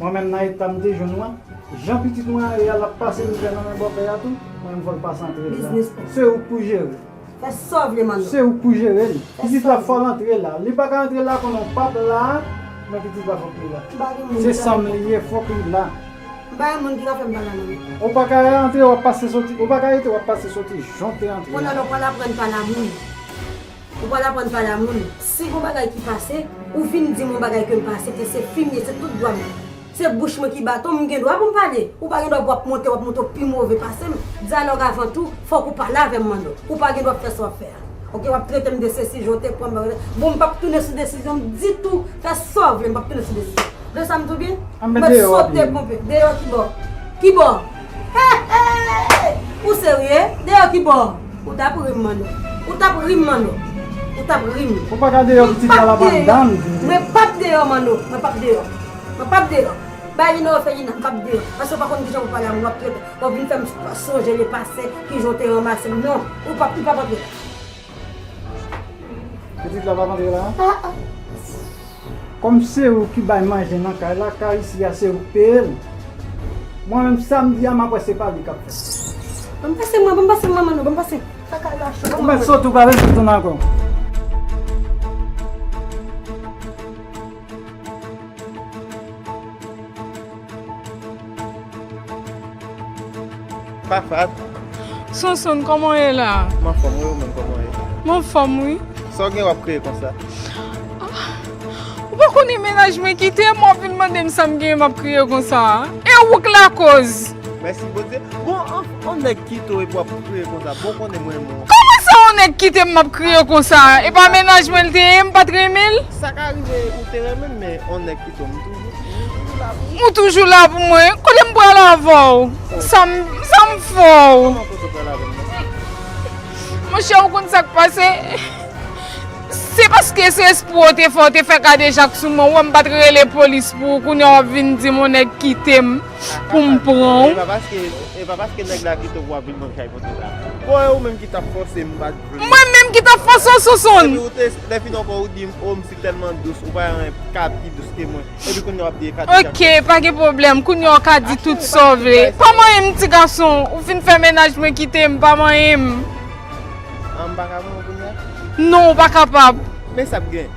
Mwen menm nan eta m te jwenn ou an, jan pitit mwen an ye a, l ap pase mizè nan men bòpè a tou, mwen menm fò l pase antre la. Biznis pou. Se ou k pou jere. Fè sa w vle, Manno. Se ou k pou jere l. Pitit la fò l antre la. Li pa ka antre la konnen w p ap la, men pitit la fòk li la. M pa gen moun ki ka fè m. Se sa m li ye, fòk li la. M pa gen moun ki ka fè m pa la, Manno. Ou pa ka antre, w ap pase soti, ou pa ka rete, w ap pase soti, jan w te antre a. Kounye a la, w pral aprann pale a moun. Ou pral aprann pale a moun. Si gon bagay ki pase, ou vin di m yon bagay ke m pa aksepte, se fi m ye, se tout dwa m. Se bouch mwen ki baton, m gen dwa pou m pale. Ou pa gen dwa pou w ap monte, w ap monte, w pi move pase m. Dyalòg avan tou, fòk ou pale avè m, Manno. Ou pa gen dwa fè sa w ap fè a. Oke, w ap trete m de sesi, jan w te pran m, bon, m p ap tounen sou desizyon m ditou. Fè sa w vle, m p ap tounen sou desizyon. Vle sa m tou byen? Mwen sote ponpe. Deyò ki bò? Ki bò? Hey, hey! Ou serye? Deyò ki bò? Ou t ap ri m, Manno. Ou t ap ri m, Manno. Ou t ap ri m. Ou pa ka deyò pitit la, la pa dam. Mwen p ap deyò, Manno. Mwen p ap deyò. Mwen p ap deyò. Bay Lina, Felina, m p ap deyò. Paske w pa konn kijan pou pale a moun, w ap trete. W ap vin fè m sonje lepase, kijan w te ranmase m. Non, ou p ap, ou p ap antre la. Pitit la p ap antre la? Ah, ah. Kòm se ou ki bay manje nan kay la, kay isi a se ou k peye l. Mwen menm, sa m di a, m ap wè se pa li k ap fè. Ban m pase mwen, ban m pase mwen, Manno, ban m pase. Sa kay la cho. Ou mèt soti, ou pa bezwen tounen ankò. Fafat. Sonson, kòman w ye la? M anfòm, wi, ou menm, kòman w ye? M anfòm, wi. Sa w gen w ap kriye konsa? Ou pa konnen mennaj mwen kite m, w ap vin mande m sa m genyen, m ap kriye konsa? E ou k lakoz. Mèsi Bondye. Bon, an, an nèg kite w epi w ap kriye konsa. Bon, konnen mwen, mwen. Kòman sa, yon nèg kite m, m ap kriye konsa? E pa mennaj mwen l te ye, m pa t renmen l? Sa ka rive ou te renmen l, men yon nèg kite w, m toujou, m toujou la pou ou. Ou toujou la pou mwen. Kote m pral avè w? Sa m, sa m fè w? Kòman kote w pral avè m nan? Monchè, ou konn sa k pase? Se paske se espri w te fè, w te fè kadejak sou mwen, ou wè m pa t rele polis pou ou, kounye a w ap vin di m yon nèg kite m pou m pran w. E pa paske, e pa paske nèg la kite w pou w ap vin ban m chay pote la. Bon, e ou menm ki t ap fòse m, m pa t vle. Mwen menm ki t ap fòse w, Sonson? Epi ou te, lè fini ankò, ou di m, o, m si tèlman dous, ou pa yon kat pi dous ke mwen. Epi kounye a w ap di e kat pi. Ok, pa gen pwoblèm. Kounye a w ka di tout sa w vle. Pa manyen m, ti gason. Ou fin fè mennaj mwen kite m, pa manyen m. An, m pa ka pran w kounye a? Non, ou pa kapab. Men sa k gen.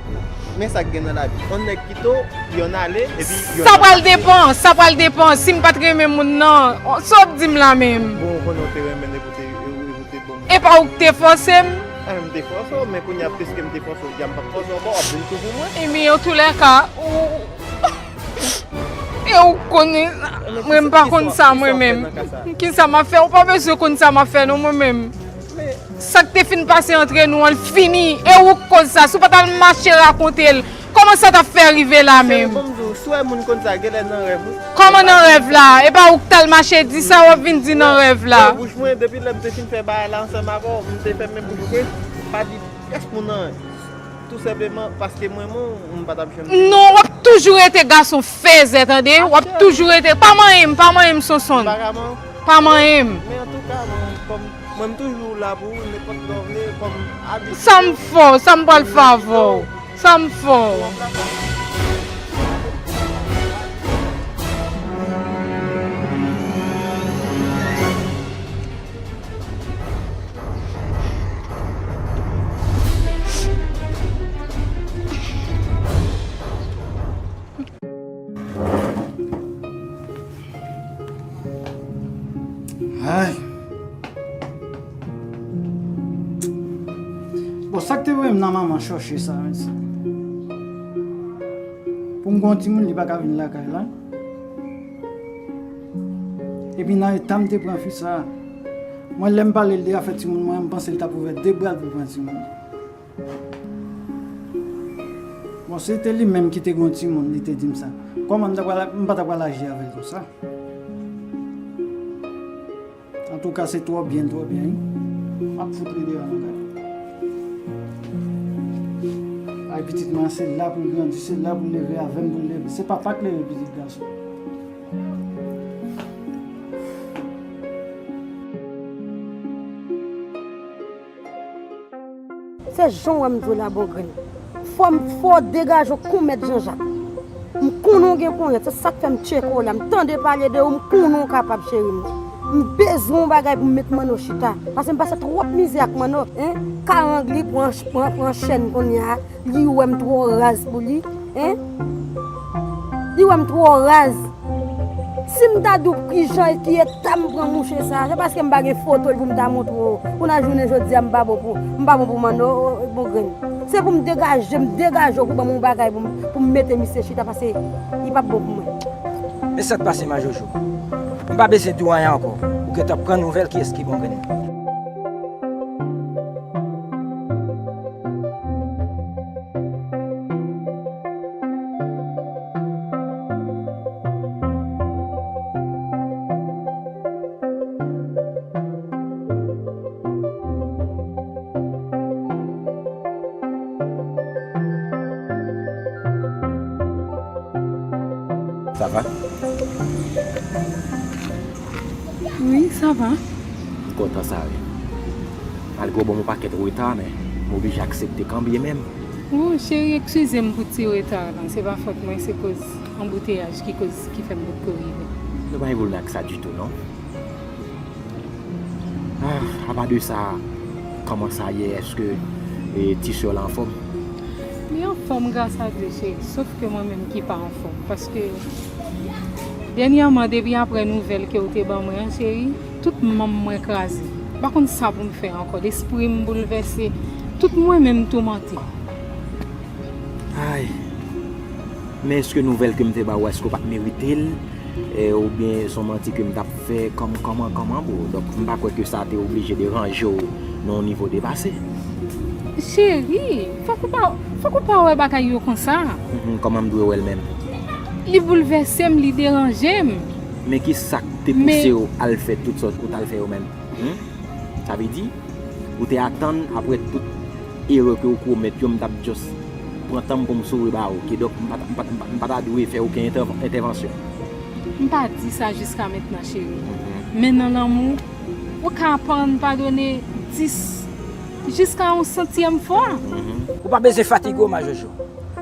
Men sa k gen nan lavi. Yon nèg kite w, yon ale, epi yon lòt ap vini. Sa pral depann, sa pral depann. Si m pa t renmen moun nan, sa w ap di m la menm? Bon, ou konnen w te renmen l, epi w te, epi w te bon. E pa ou k te fòse m? An, m te fòse w, men kounye a, piske m te fòse w, di a m p ap fòse w ankò, w ap vin toujou mwen. Ebyen, antoulèka, ou, e ou konnen, mwen, m pa konn sa, mwen menm. Kisa m ap fè? Ou pa bezwen konn sa m ap fè, non, mwen menm. Sa k te fin pase antre nou an, l fini. E ou k koz sa. Si w pa t al mache rakonte l, kòman sa t ap fè rive la menm? Cheri, ban m di w, si w wè moun konn sa, genlè nan rèv, wi. Kòman nan rèv la? E pa ou k t al mache di sa, w ap vin di nan rèv la. Nan bouch mwen, depi lè m te fin fè bagay la ansanm avè w, m te fèmen bouch mwen, pa di pyès moun anyen. Tou senpleman, paske mwen menm, m pa t ap janm. Non, w ap toujou rete gason fèzè, tande? W ap toujou rete. Pa manyen m, pa manyen m, Sonson. Pa manyen m. Men antouka, bon, kòm mwen, m toujou la pou ou, nenpòt lè w vle, kòm abitye. Sa m fè w, sa m pral fè avè w? Sa m fè w? Ay. Bon, sa k te voye m nan manman chòche sa, mesye? Pou m gen yon timoun, li pa ka vin lakay la. Epi nan eta m te pran fi sa a, mwen, lè m pale l de afè timoun mwen, m panse l t ap ouvè de bra l pou l pran timoun. Bon, se te li menm ki te gen yon timoun, li te di m sa. Kòman m ta pral, m pa ta pral aji avè l konsa? Antouka, se twò byen, twò byen, wi. M ap fout li deyò nan kay. Ay, pitit mwen, se la pou l grandi, se la pou l leve, avè m pou l leve. Se papa k leve pitit gason. Se jan w wè m di w la, Bongrenn. Fò m, fò w degaje w kon mèt Janjak. M konnen w gen ponyèt, se sa k fè m tcheke w la. M tande pale de ou, m konnen w kapab, cheri m. M bezwen yon bagay pou m met Manno chita. Paske m pase twòp mizè ak Manno, en. Karang li pran, pran, pran chèn kounye a. Li wè m twò raz pou li, en. Li wè m twò raz. Si m ta di w kijan e ki eta m pran mouche sa a, se paske m pa gen foto l pou m ta montre w. Kounye a jounen jodi a, m pa bon pou, m pa bon pou Manno, Bongrenn. Se pou m degaje, m degaje w pou ban m yon bagay pou m, pou m mete misye chita, paske li p ap bon pou mwen. Men sa k pase, Ma Jojo? M pa bezwen di w anyen ankò. Ou gentan pran nouvèl kiyès ki Bongrenn. Ça va? Wi, sa va. M kontan sa, wi. Malgre w ban m yon pakèt reta, men m oblije aksepte kanmenm. Oh, cheri, eskize m pou ti reta a lan. Se pa fòt mwen, se koz anbouteyaj ki koz ki fè m potko rive. Nou pa gen pwoblèm ak sa ditou, non. Ah, apa de sa, kòman sa ye? Èske e, ti sè w la anfòm? Li anfòm, gras a Dye, cheri. Sof ke mwen menm ki pa anfòm. Paske dènyèman, depi apre nouvèl ke w te ban mwen an, cheri, tout manm mwen kraze. M pa konn sa pou m fè ankò. Lespri m boulvèse. Tout mwen menm toumante. Ay. Men èske nouvèl ke m te ba w, èske w pa t merite l? E, oubyen se yon manti ke m t ap fè kòm, kòman, kòman, bro? Donk, m pa kwè ke sa te oblije deranje w nan yon nivo depase. Cheri, fòk ou pa, fòk ou pa wè bagay yo konsa. Mhm, kòman m dwe wè l menm? Li boulvèse m, li deranje m. Men ki sa k te pouse w al fè tout sa ou t al fè yo menm? Hmm? Sa vle di, ou te atann apre tout erè ke w komèt yo, m t ap just pran tan m pou m sove ba ou. Kidonk, m pa ta, m pa, m pa, m pa ta dwe fè okenn entèv-, entèvansyon. M pa di sa jiska mentnan, cheri. Men nan lanmou, ou ka aprann padone dis jiska yon santyèm fwa. Ou pa bezwen fatige w, Majojo.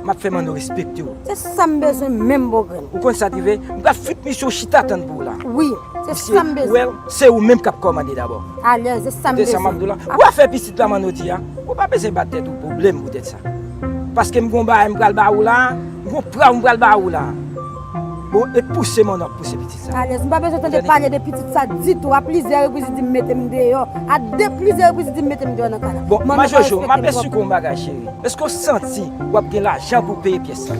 M ap fè Manno respekte w. Se sa m bezwen menm, bogrenn. Ou konn sa k rive? M pral fout misye yon chita tann pou w la. Wi, se sa m bezwen. Se ou menm k ap kòmande dabò. Alèz, se sa m bezwen. Tande sa m ap di w la. Ou ap fè pitit la Manno di a. Ou pa bezwen bat tèt ou pwoblèm poutèt sa. Paske m gon bagay m pral ba ou la. M gon praw m pral ba ou la. Bon, e pouse Manno ap pouse pitit sa. Alèz, m pa bezwen tande pale de pitit sa ditou. A plizyè repriz, li di m mete m deyò. A de plizyè repriz, li di m mete m deyò nan kay la. Bon, Majojo, m ap esplike w yon bagay, cheri. Èske w santi w ap gen lajan pou w peye pyès sa?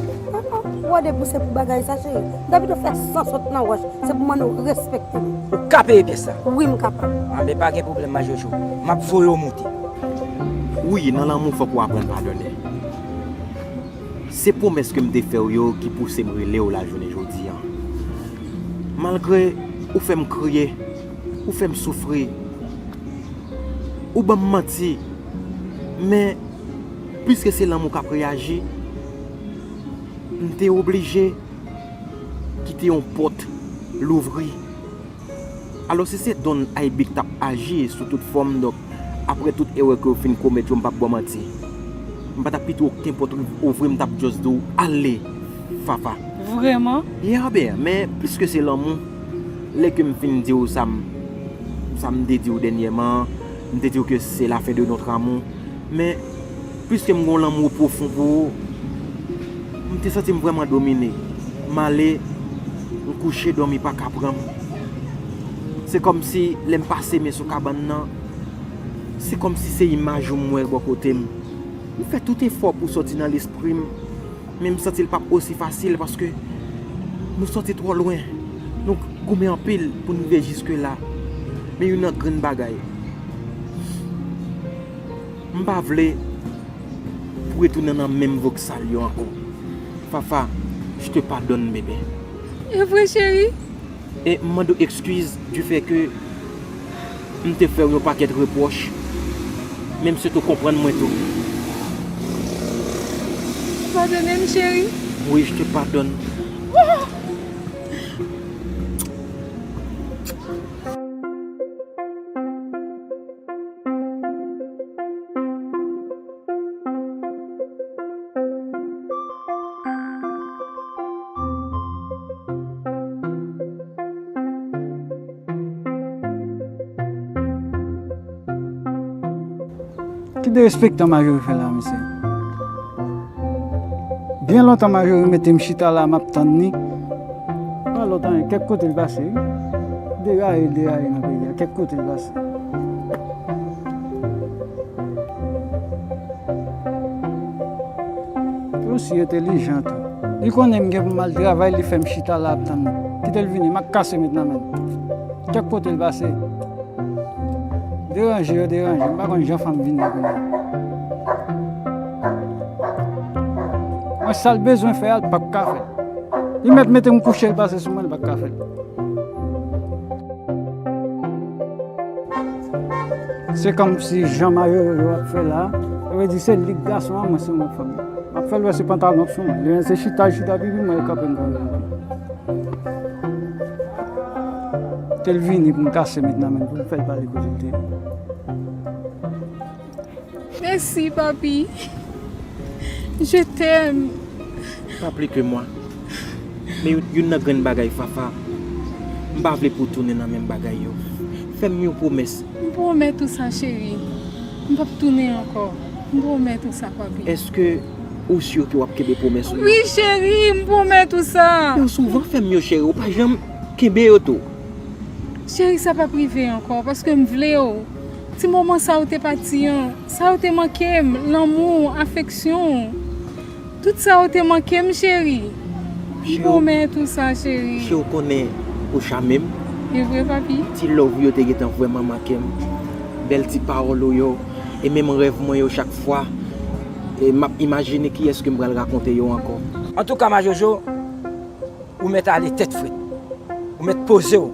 Ou ap depouse pou bagay sa, cheri. M ta pito fè san sot nan wòch. Se pou Manno respekte m. Ou ka peye pyès sa? Wi, m kapab. Anben, pa gen pwoblèm, Majojo. M ap voye w monte. Wi, nan lanmou, fòk ou aprann padone. Se pwomès ke m te fè w yo ki pouse m rele w la jounen jodi a. Malgre ou fè m kriye, ou fè m soufri, ou ban m manti, men piske se lanmou k ap reyaji, m te oblije kite yon pòt louvri. Alò, si se Don Aybi k t ap aji sou tout fòm, donk, apre tout erè ke w fin komèt yo, m p ap ba w manti. M pa t ap kite okenn pòt ouvri, m t ap just di w, ale, Fafa. Vrèman? Ya, byen, men piske se lanmou, lè ke m fin di w sa m, sa m te di w dènyèman, m te di w ke c'est la fin de notre amour. Men, piske m gon lanmou pwofon pou ou, m te santi m vrèman domine. M ale, m kouche, dòmi pa ka pran m. Se kòmsi, lè m pase men sou kabann nan, se kòmsi se imaj ou m wè bò kote m. M fè tout efò pou sòti nan lespri m, men m santi l p ap osi fasil paske nou sòti twò lwen. Nou goumen anpil pou n rive jiske la. Men youn nan grenn bagay, m pa vle pou retounen nan menm voksal yo ankò. Fafa, je te pardonne, bebe. E vre, cheri? E m mande w ekskiz du fait ke m te fè w yon pakèt repwòch, men m swete w konprann mwen tou. Padone m, cheri. Wi, je te pardonne. Ki derespektan Majori fè la, mesye? Byen lontan Majori mete m chita la, m ap tann li. Pa lòt anyen, kèk kote l pase, wi. Deraye, deraye nan peyi a, kèk kote l pase. Li osi entèlijan tou. Li konnen m gen pou m al travay, li fè m chita la ap tann li. Kite l vini, m ap kase met nan men l. Kèk kote l pase. Deranje yo deranje, m pa konn jan fanm vin la kounye a. Mwen sa l bezwen fè a, l p ap ka fè l. Li mèt mete m kouche, l pase sou mwen, l p ap ka fè l. Se kòmsi jan Majori ap fè la, sa vle di se li k gason an, mwen se mwen k fanm. M ap fè l wè se pantalon k sou mwen. Li menm se chita, chita pipi mwen, e kanpe m kanpe. Kè l vini pou m kase mentnan menm, pou m fè l pale kote l te ye. Mèsi, papi. Je t'aime. Pas plus que moi. Men youn, youn nan grenn bagay, Fafa, m pa vle pou w tounen nan menm bagay yo. Fè m yon pwomès. M pwomèt ou sa, cheri. M p ap tounen ankò. M pwomèt ou sa, papi. Èske ou si ke w ap kenbe pwomès ou yo? Wi, cheri, m pwomèt ou sa. Men w souvan fè m yo, cheri. Ou pa janm kenbe yo tou. Cheri, sa p ap rive ankò, paske m vle w. Ti moman sa ou te pati an, sa ou te manke m, lanmou, afeksyon. Tout sa ou te manke m, cheri. M pwomèt ou sa, cheri. Cheri, ou konnen ou chame m. E vre, papi. Ti love ou yo te gentan vrèman manke m. Bèl ti pawòl ou yo, e menm rèv mwen yo chak fwa. E m ap imajine kiyès ke m pral rakonte yo ankò. Antouka, Majojo, ou mèt ale tèt frèt. Ou mèt poze w.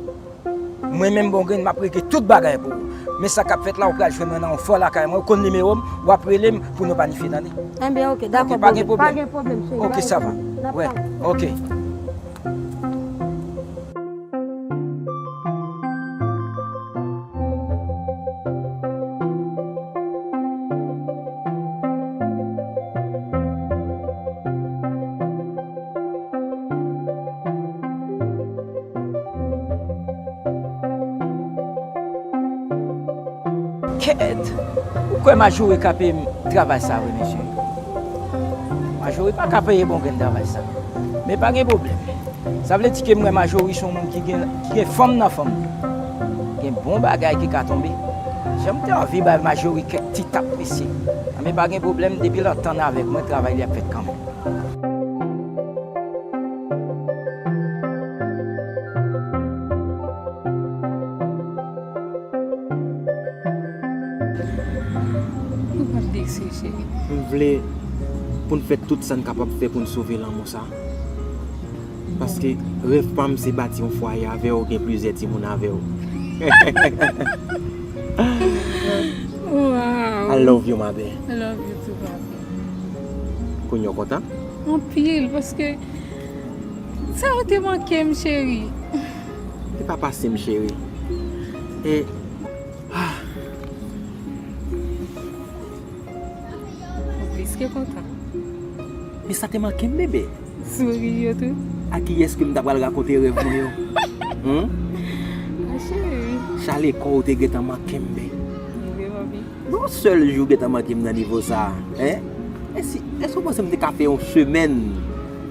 Mwen menm, Bongrenn, m ap regle tout bagay pou ou. Men sa k ap fèt la, ou pral jwenn mwen nan yon fò lakay mwen, ou konn nimewo m, w ap rele m pou nou planifye tande. Enben, oke, dakò, pa gen pwoblèm. Pa gen pwoblèm, cheri. Oke, sa va. N ap pale. Oke. Kèt! Ou kwè Majori ka peye m travay sa vre, mesye? Majori pa ka peye Bongrenn travay sa. Men pa gen pwoblèm. Sa vle di ke m wè Majori se yon moun ki gen, ki gen fanm nan fanm li. Gen bon bagay ki ka tonbe. Jan m te anvi bay Majori kèk ti tap, mesye. Men pa gen pwoblèm, depi l antann avèk mwen, travay li ap fèt kanmenm. Ou p ap desi, cheri. M vle pou n fè tout sa n kapab fè pou n sove lanmou sa. Paske rèv pa m se bati yon fwaye avè w, gen plizyè timoun avè w. Wow. I love you, ma belle. I love you too, papi. Kounye a w kontan? Anpil, paske sa ou te manke m, cheri. Se pa pase m, cheri. E, ah. Ou plis ke kontan. Men sa te manke m, bebe. Souri yo tou. A kiyès ke m ta pral rakonte rèv mwen yo? Hmm? A, cheri. Chale kò w te gentan manke m, bebe. Vre, papi. Yon sèl jou w gentan manke m nan nivo sa a, en? Èske, èske w panse m te ka fè yon semèn?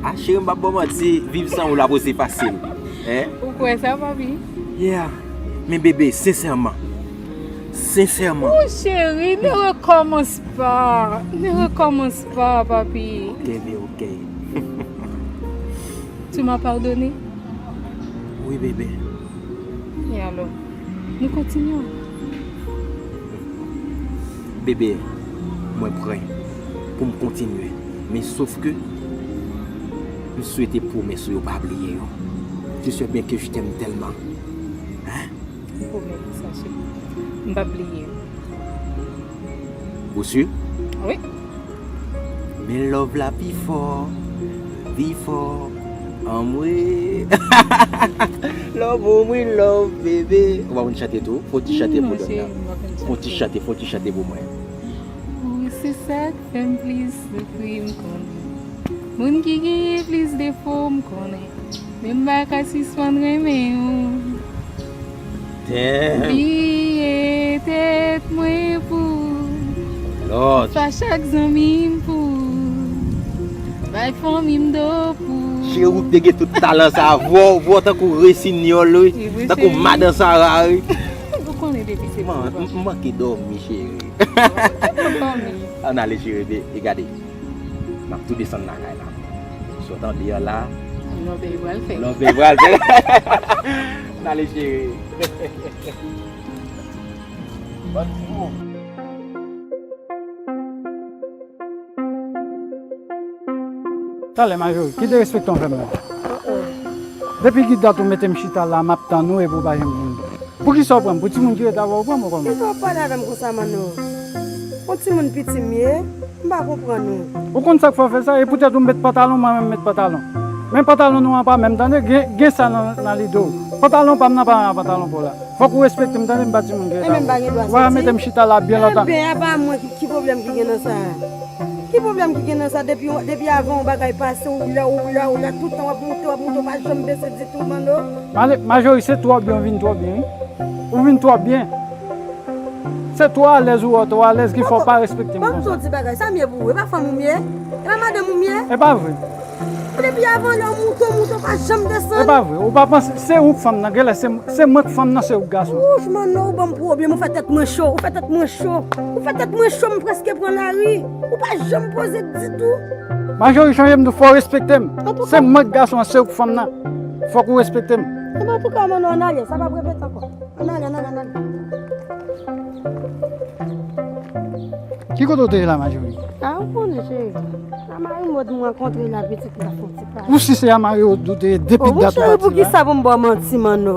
A, cheri, m p ap ba w manti, viv san ou la pou se fasil, en? Ou kwè sa, papi? Yeah. Men, bebe, sensèman, sensèman. Oh, cheri, ne recommence pas. Ne recommence pas, papi. Ok, bebe, ok. Tu m'as pardonné? Wi, bebe. E alò, nou kontinye? Bebe, mwen prè pou m kontinye. Men sof ke m swete pwomès ou yo pa bliye yo. Tu sais bien que je t'aime tellement. Hein? M pwomèt ou sa, cheri. M p ap bliye. Ou si? Wi. Men love la pi fò, pi fò. Anmwe. Love, anmwe, love, bebe. Ou pa konn chante tou? Fò ti chante pou dòm nan. Fò ti chante, fò ti chante pou mwen. Ou se sa k fè m plis soufri, m konnen. Moun ki genyen plis defo, m konnen. Men m pa ka sispann renmen ou. Damn. Bliye tèt mwen pou ou. Lòt. Pa chak zanmi m pou ou. Bay fanmi m do pou ou. Cheri, ou te gen tout talan sa. Vwa w, vwa w tankou Resinyòl, wi. Tankou Madan Sara, wi. Ou konnen depi se pou ou. M manke dòmi, cheri. Ann ale, cheri, e gade. M ap tou desann lakay la. Sot an deyò la. Lòbèy pral fè. Lòbèy pral fè. N ale, cheri. Bann fou. Talè, Majori, ki derespektan w fè m la? Depi ki dat ou mete m chita la, m ap tann ou epi w pa janm vini. Poukisa w pran m? Pou timoun ki ret avè w, ou pran m kòman? Kisa w ap pale avè m konsa, Manno? Yon timoun piti m ye, m pa konprann ou. Ou konn sa k fè w fè sa? E poutèt ou met pantalon, mwen menm met pantalon. Men pantalon nou an pa menm, tande, gen, gen sa nan, nan lide w. Pantalon pa m nan pa menm ak pantalon pa w la. Fòk ou respekte m, tande, m pa timoun ki rete avè w. Ou pa ka mete m chita la byen lontan. Enben, apa mwen, ki, ki pwoblèm ki gen nan sa? Ki pwoblèm ki gen nan sa? Depi, depi avan yon bagay pase, ou la, ou la, ou la, tout tan w ap moute, w ap moute, w pa janm bese ditou, Manno. Male-, Majori, se twò byen, w vin twò byen, wi. Ou vin twò byen. Se twò alèz ou wè, twò alèz ki fè w pa respekte m konsa. Ban m di yon ti bagay, sa m ye pou ou? E pa fanm ou m ye? E pa madanm ou m ye? E pa vre. Depi avan lè w moute, w moute, w pa janm desann. E pa vre. Ou pa panse, se ou k fanm nan, genlè se, se mwen k fanm nan, se ou k gason. Wouch, Manno, ou ban m pwoblèm, ou fè tèt mwen cho, ou fè tèt mwen cho. Ou fè tèt mwen cho, m prèske pran lari. Ou pa janm poze ditou. Majori, chanje m tou, fò w respekte m. Se mwen k gason an, se ou k fanm nan. Fòk ou respekte m. Enben, antouka, Manno, ann ale, sa p ap repete ankò. Ann ale, ann ale, ann ale. Ki kote w te ye la, Majori? A, ou konnen, cheri. Nan mari mòd m rankontre la, pitit la fè yon ti pale. Ou si se a mari w te ye, depi dat ou pati la. O, cheri, poukisa pou m ba w manti, Manno?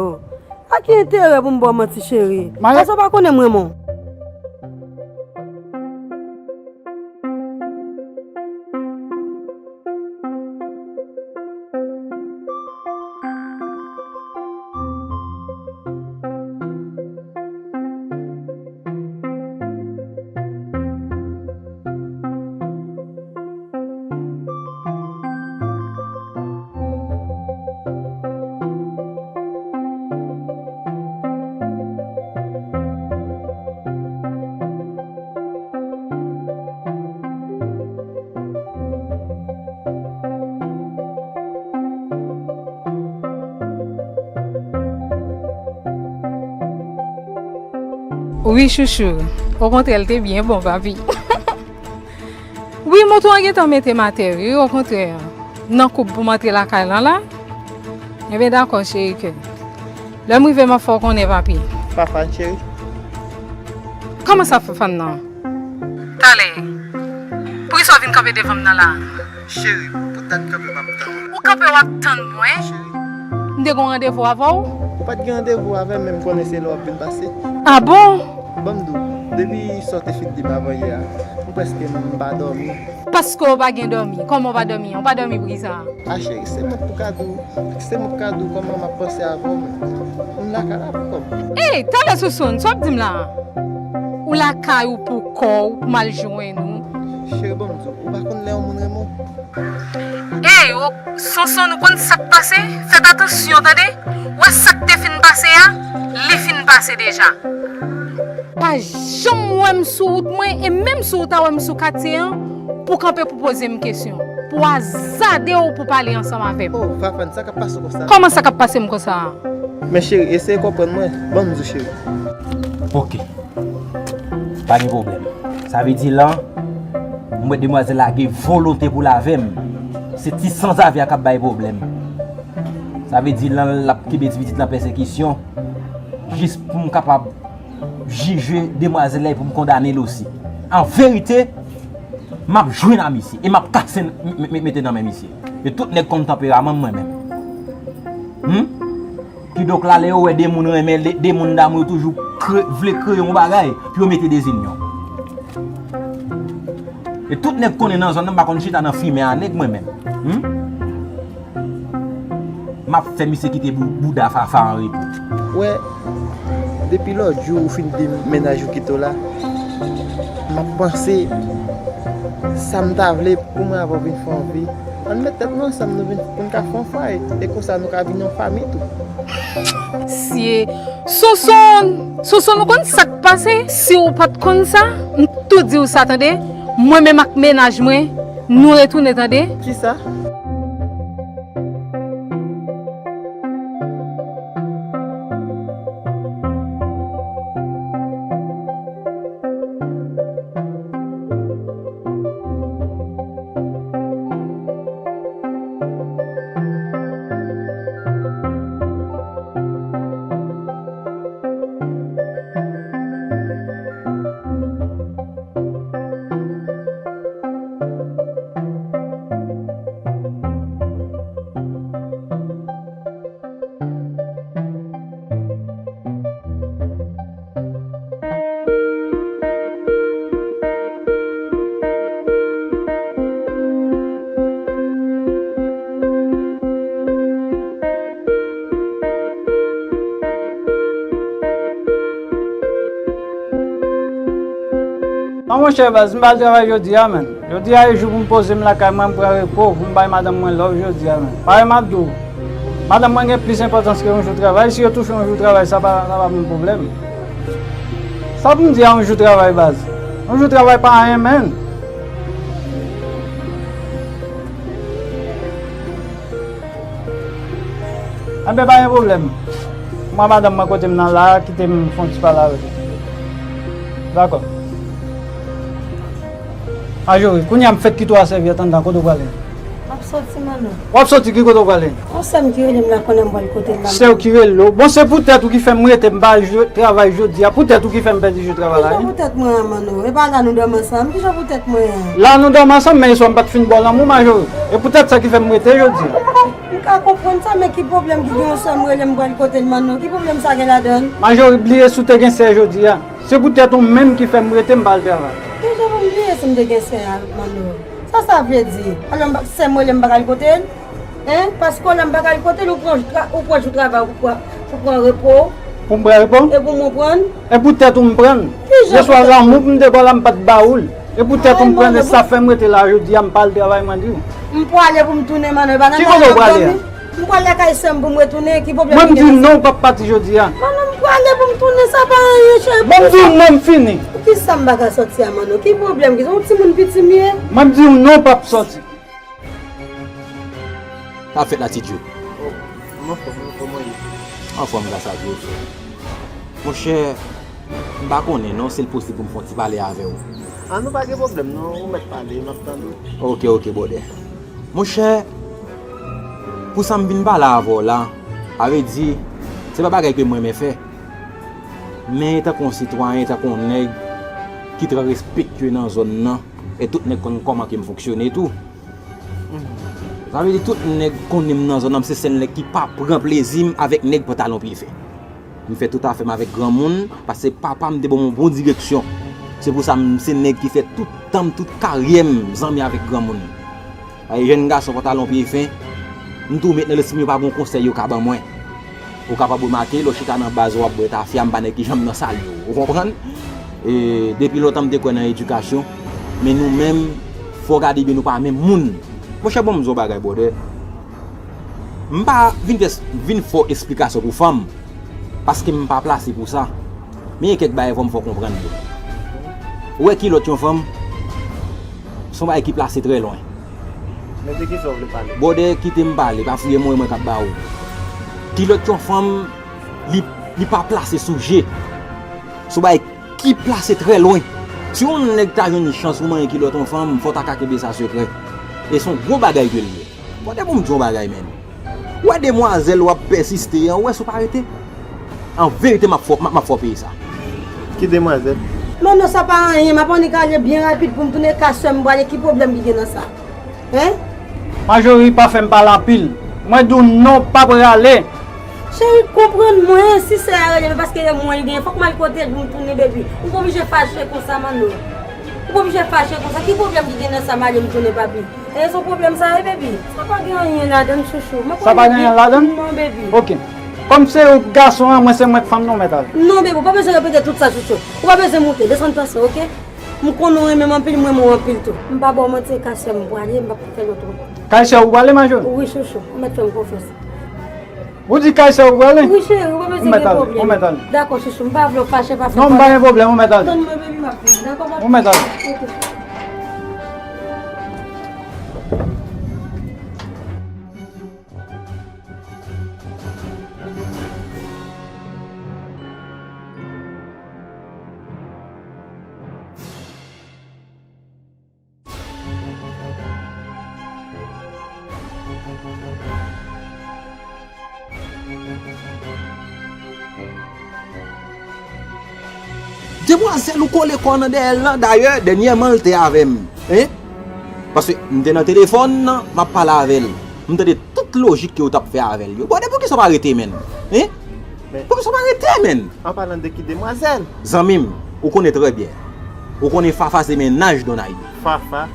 A ki enterè pou m ba w manti, cheri? Èske w pa konnen m renmen w? Wi, chouchou. Okontrè, l te byen bon, papi. Wi, moto an gentan mete m atè, wi, okontrè. Nan koub pou m antre lakay lan la. Enben, dakò, cheri, kè. Lè m rive, m ap fè w konnen, papi. Fafan, cheri. Kòman sa, Fafan nan? Talè. Poukisa w vin kanpe devan m nan la? Cheri, pou dat kanpe m ap tann ou. Ou kanpe w ap tann mwen? Cheri. M te gen yon randevou avè w? Ou pa t gen randevou avè m, men m konnen se lè w ap vin pase. A bon? Ban m di w, depi sa w te fin di m avan yè a, m prèske m pa dòmi. Paske w pa gen dòmi. Kòman w pa dòmi an? W pa dòmi poukisa? A cheri, se mwen k pou ka di w, se mwen k ka di w kòman m ap panse avè w, men m lakay la pou kò m. Ey, talè Sousoun, sa w ap di m la? Ou lakay ou pou kò w, pou m al jwenn ou. Cheri, ban m di w, ou pa konn lè yon moun renmen w? Ey, o, Sonson, ou konn sa k pase? Fèt atansyon, tande! Ou wè sa k te fin pase a? Li fin pase deja. Pa janm wè m sou wout mwen, e menm si w ta wè m sou katye an, pou kanpe pou poze m kesyon, pou azade w pou pale ansanm avè m. Oh, Fafane, sa k ap pase w konsa? Kòman sa k ap pase m konsa a? Men cheri, eseye konprann mwen, ban m di w cheri. Ok. Pa gen pwoblèm. Sa vle di lan, m wè demwazèl la gen volonte pou l avè m. Se ti sanzave a k ap bay pwoblèm. Sa vle di lan, l ap kenbe ti pitit lan pèsekisyon, jis pou m kapab jije demwazèl la e pou m kondane l osi. An verite, m ap jwenn a misye e m ap kase m, m, m, mete nan men misye. E tout nèg konn tanperaman m mwen menm. Hmm? Kidonk la, lè yo wè de moun renmen, de, de moun damou, yo toujou kre-, vle kreye yon bagay pou yo mete dezinyon. E tout nèg konnen nan zòn nan, m pa konn chita nan fimen a nèg mwen menm. Hmm? M ap fè misye kite bou-, bouda Fafa an repo. Wè, depi lòt jou ou fin di m mennaj ou kite w la, m ap panse sa m ta vle pou mwen avè w vin fè yon vi. Ann met tèt nou ansanm, nou vin, pou n ka fè yon fwaye. E konsa, nou ka vin yon fanmi tou. Sye, Sonson, Sonson, ou konn sa k pase? Si w pa t konn sa, m tou di w sa, tande. Mwen menm ak mennaj mwen, nou retounen, tande. Kisa? Non, monchè, baz, m pa al travay jodi a, menn. Jodi a, e jou pou m poze m lakay mwen, m pran repo, pou m bay madanm mwen love jodi a, menn. Parèy m ap di w, madanm mwen gen plis enpòtans ke yon jou travay. Si yo touche yon jou travay, sa pa, sa pa pou m pwoblèm. Sa pou m di a yon jou travay, baz? Yon jou travay pa anyen, menn. Enben, pa gen pwoblèm. Mwen, madanm mwen kote m nan la a, kite m fè yon ti pale avèk ou. Dakò. Majori, kounye a m fèk kite w a sèvyèt anndan, kote w prale? M ap soti, Manno. W ap soti, ki kote w prale? Yon sè m ki rele m la, konnen m pral kote l la. Sè w ki rele w? Bon, se poutèt ou ki fè m rete, m pa al travay jodi a. Poutèt ou ki fè m pèdi jou travay la, wi. Kijan poutèt mwen an, Manno? E pa la nou dòmi ansanm? Kijan poutèt mwen an? La nou dòmi ansanm, men yèswa m pa t fin ba w lanmou, Majori. E poutèt sa ki fè m rete jodi a. M ka konprann sa, men ki pwoblèm ki gen yon sè m rele m pral kote l, Manno? Ki pwoblèm sa gen ladan l? Majori, bliye si w te gen sè jodi a. Se poutèt ou menm ki fè m rete, m pa al travay. Kijan pou m bliye si m te gen sè a, Manno? Sa sa vle di? Alò, m pa, sè m rele m pa ka al kote l? Hein? Paske w la m pa ka al kote l, ou pran, ou pran jou travay, ou pran, ou pran repo. Pou m pran repo? E pou mwen pran? E poutèt ou m pran? Kijan poutèt ou? Yèswa lanmou pou m te ba w la, m pa t ba ou l. E poutèt ou m pran, e sa fè m rete la jodi a, m pa al travay, mwen di w. M pwale pou m tounen, Manno, e pa nan kay la m ap dòmi. M pwale lakay sè m pou m retounen, ki pwoblèm ki gen nan sa? Mwen m di w non, w p ap pati jodi a. Manno, m pwale pou m tounen, sa pa anyen, cheri. Bon, m di w non, m fini. Poukisa m pa ka sòti a, Manno? Ki pwoblèm ki gen? Yon timoun piti m ye? Mwen m di w non, w p ap sòti. Sa ap fèt la, Ti Djo? Oh, m anfòm, m anfòm, mwen ye. Anfòm, gras a Dye. Monchè, m pa konnen non si l posib pou m fè yon ti pale avè w. Ah, nou pa gen pwoblèm non, ou mèt pale, m ap tande w. Ok, ok, bwòdè. Monchè, pou sa m vin pale avè w la, a vle di, se pa bagay ke m renmen fè. Men tankou yon sitwayen, tankou yon nèg ki trè respektye nan zòn nan, e tout nèg konn kòman ke m fonksyone tou. Sa vle di tout nèg konnen m nan zòn nan, m se sèl nèg ki pa pran plezi m avèk nèg pantalon pye fè. M fè tout afè m avèk granmoun, paske papa m te ban m yon bon direksyon. Se pou sa m se nèg ki fè tout tan m, tout karyè m, zanmi avèk granmoun. Ay, jèn gason pantalon pye fen, m tou met nan lespri m yo pa gen yon konsèy yo ka ban mwen. Ou kapab remake, lè w chita nan baz ou ap bwè tafya, m pa nèg ki janm nan salye w. Ou konprann? E, depi lontan m te kwè nan edikasyon, men nou menm, fò w gade byen nou pa menm moun. Monchè, bon, m di w yon bagay, bwòdè. M pa vin fè, vin fè w esplikasyon pou fanm, paske m pa plase pou sa. Men gen kèk bagay fò m fè w konprann yo. Ou wè kilòt yon fanm, se yon bagay ki plase trè lwen. Men de kisa w vle pale? Bwòdè, kite m pale, pa fouye m, mwen k ap ba ou. Kilòt yon fanm, li, li pa plase sou je. Se yon bagay ki plase trè lwen. Si yon nèg ta jwenn chans pou manyen kilòt yon fanm, fò w ta ka kenbe sa sekrè. E se yon gwo bagay ke l ye. Bwòdè, pou m di w yon bagay, menn. Ou wè demwazèl w ap pèsiste an, ou wè si w pa rete? An verite, m ap fè w, m ap, m ap fè w peye sa. Ki demwazèl? Non, non, sa pa anyen. M ap annik ale byen rapid pou m tounen kay sè m prale. Ki pwoblèm ki gen nan sa? Hein? Majori pa fè m pale anpil. Mwen di w non, pa prale. Cheri, konprann mwen. Si sè a rele m, paske e mwen l genyen, fòk m al kote l pou m tounen, baby. Ou pa oblije fache konsa, Manno. Ou pa oblije fache konsa. Ki pwoblèm ki gen nan sa, m ale m tounen, papi? E se yon pwoblèm sa ye, baby? Sa pa gen anyen ladan l, chouchou. Sa pa gen anyen ladan l? Non, baby. Ok. Kòm se ou k gason an, mwen se mwen k fanm nan, ou mèt ale. Non, baby, ou pa bezwen repete tout sa, chouchou. Ou pa bezwen moute, desann panse, ok? M konnen w renmen m anpil, m renmen w anpil tou. M pa ba w manti, e kay sè m prale, m p ap fè lòt ankò. Kay sè ou prale, Majori? Wi, chouchou, ou mèt fè m konfyans. Ou di kay sè ou prale? Wi, cheri, ou pa bezwen gen pwoblèm. Ou mèt ale, ou mèt ale. Dakò, chouchou, m pa vle w fache, pa fè pwoblèm. Non, m pa gen pwoblèm, ou mèt ale. Tann mwen, baby, m ap vini, dakò, papi? Ou mèt ale. Ok. Demwazèl, ou kole kò w nan dèyè l lan. Dayè, dènyèman, l te avè m. Hein? Paske m te nan telefòn nan, m ap pale avè l. M tande tout lojik ke w t ap fè avè l yo. Bwòdè, poukisa w pa rete, menn? Hein? Poukisa w pa rete, menn? An palan de ki demwazèl? Zanmi m, ou konnen trè byen. Ou konnen Fafa se mennaj Donayou. Fafa?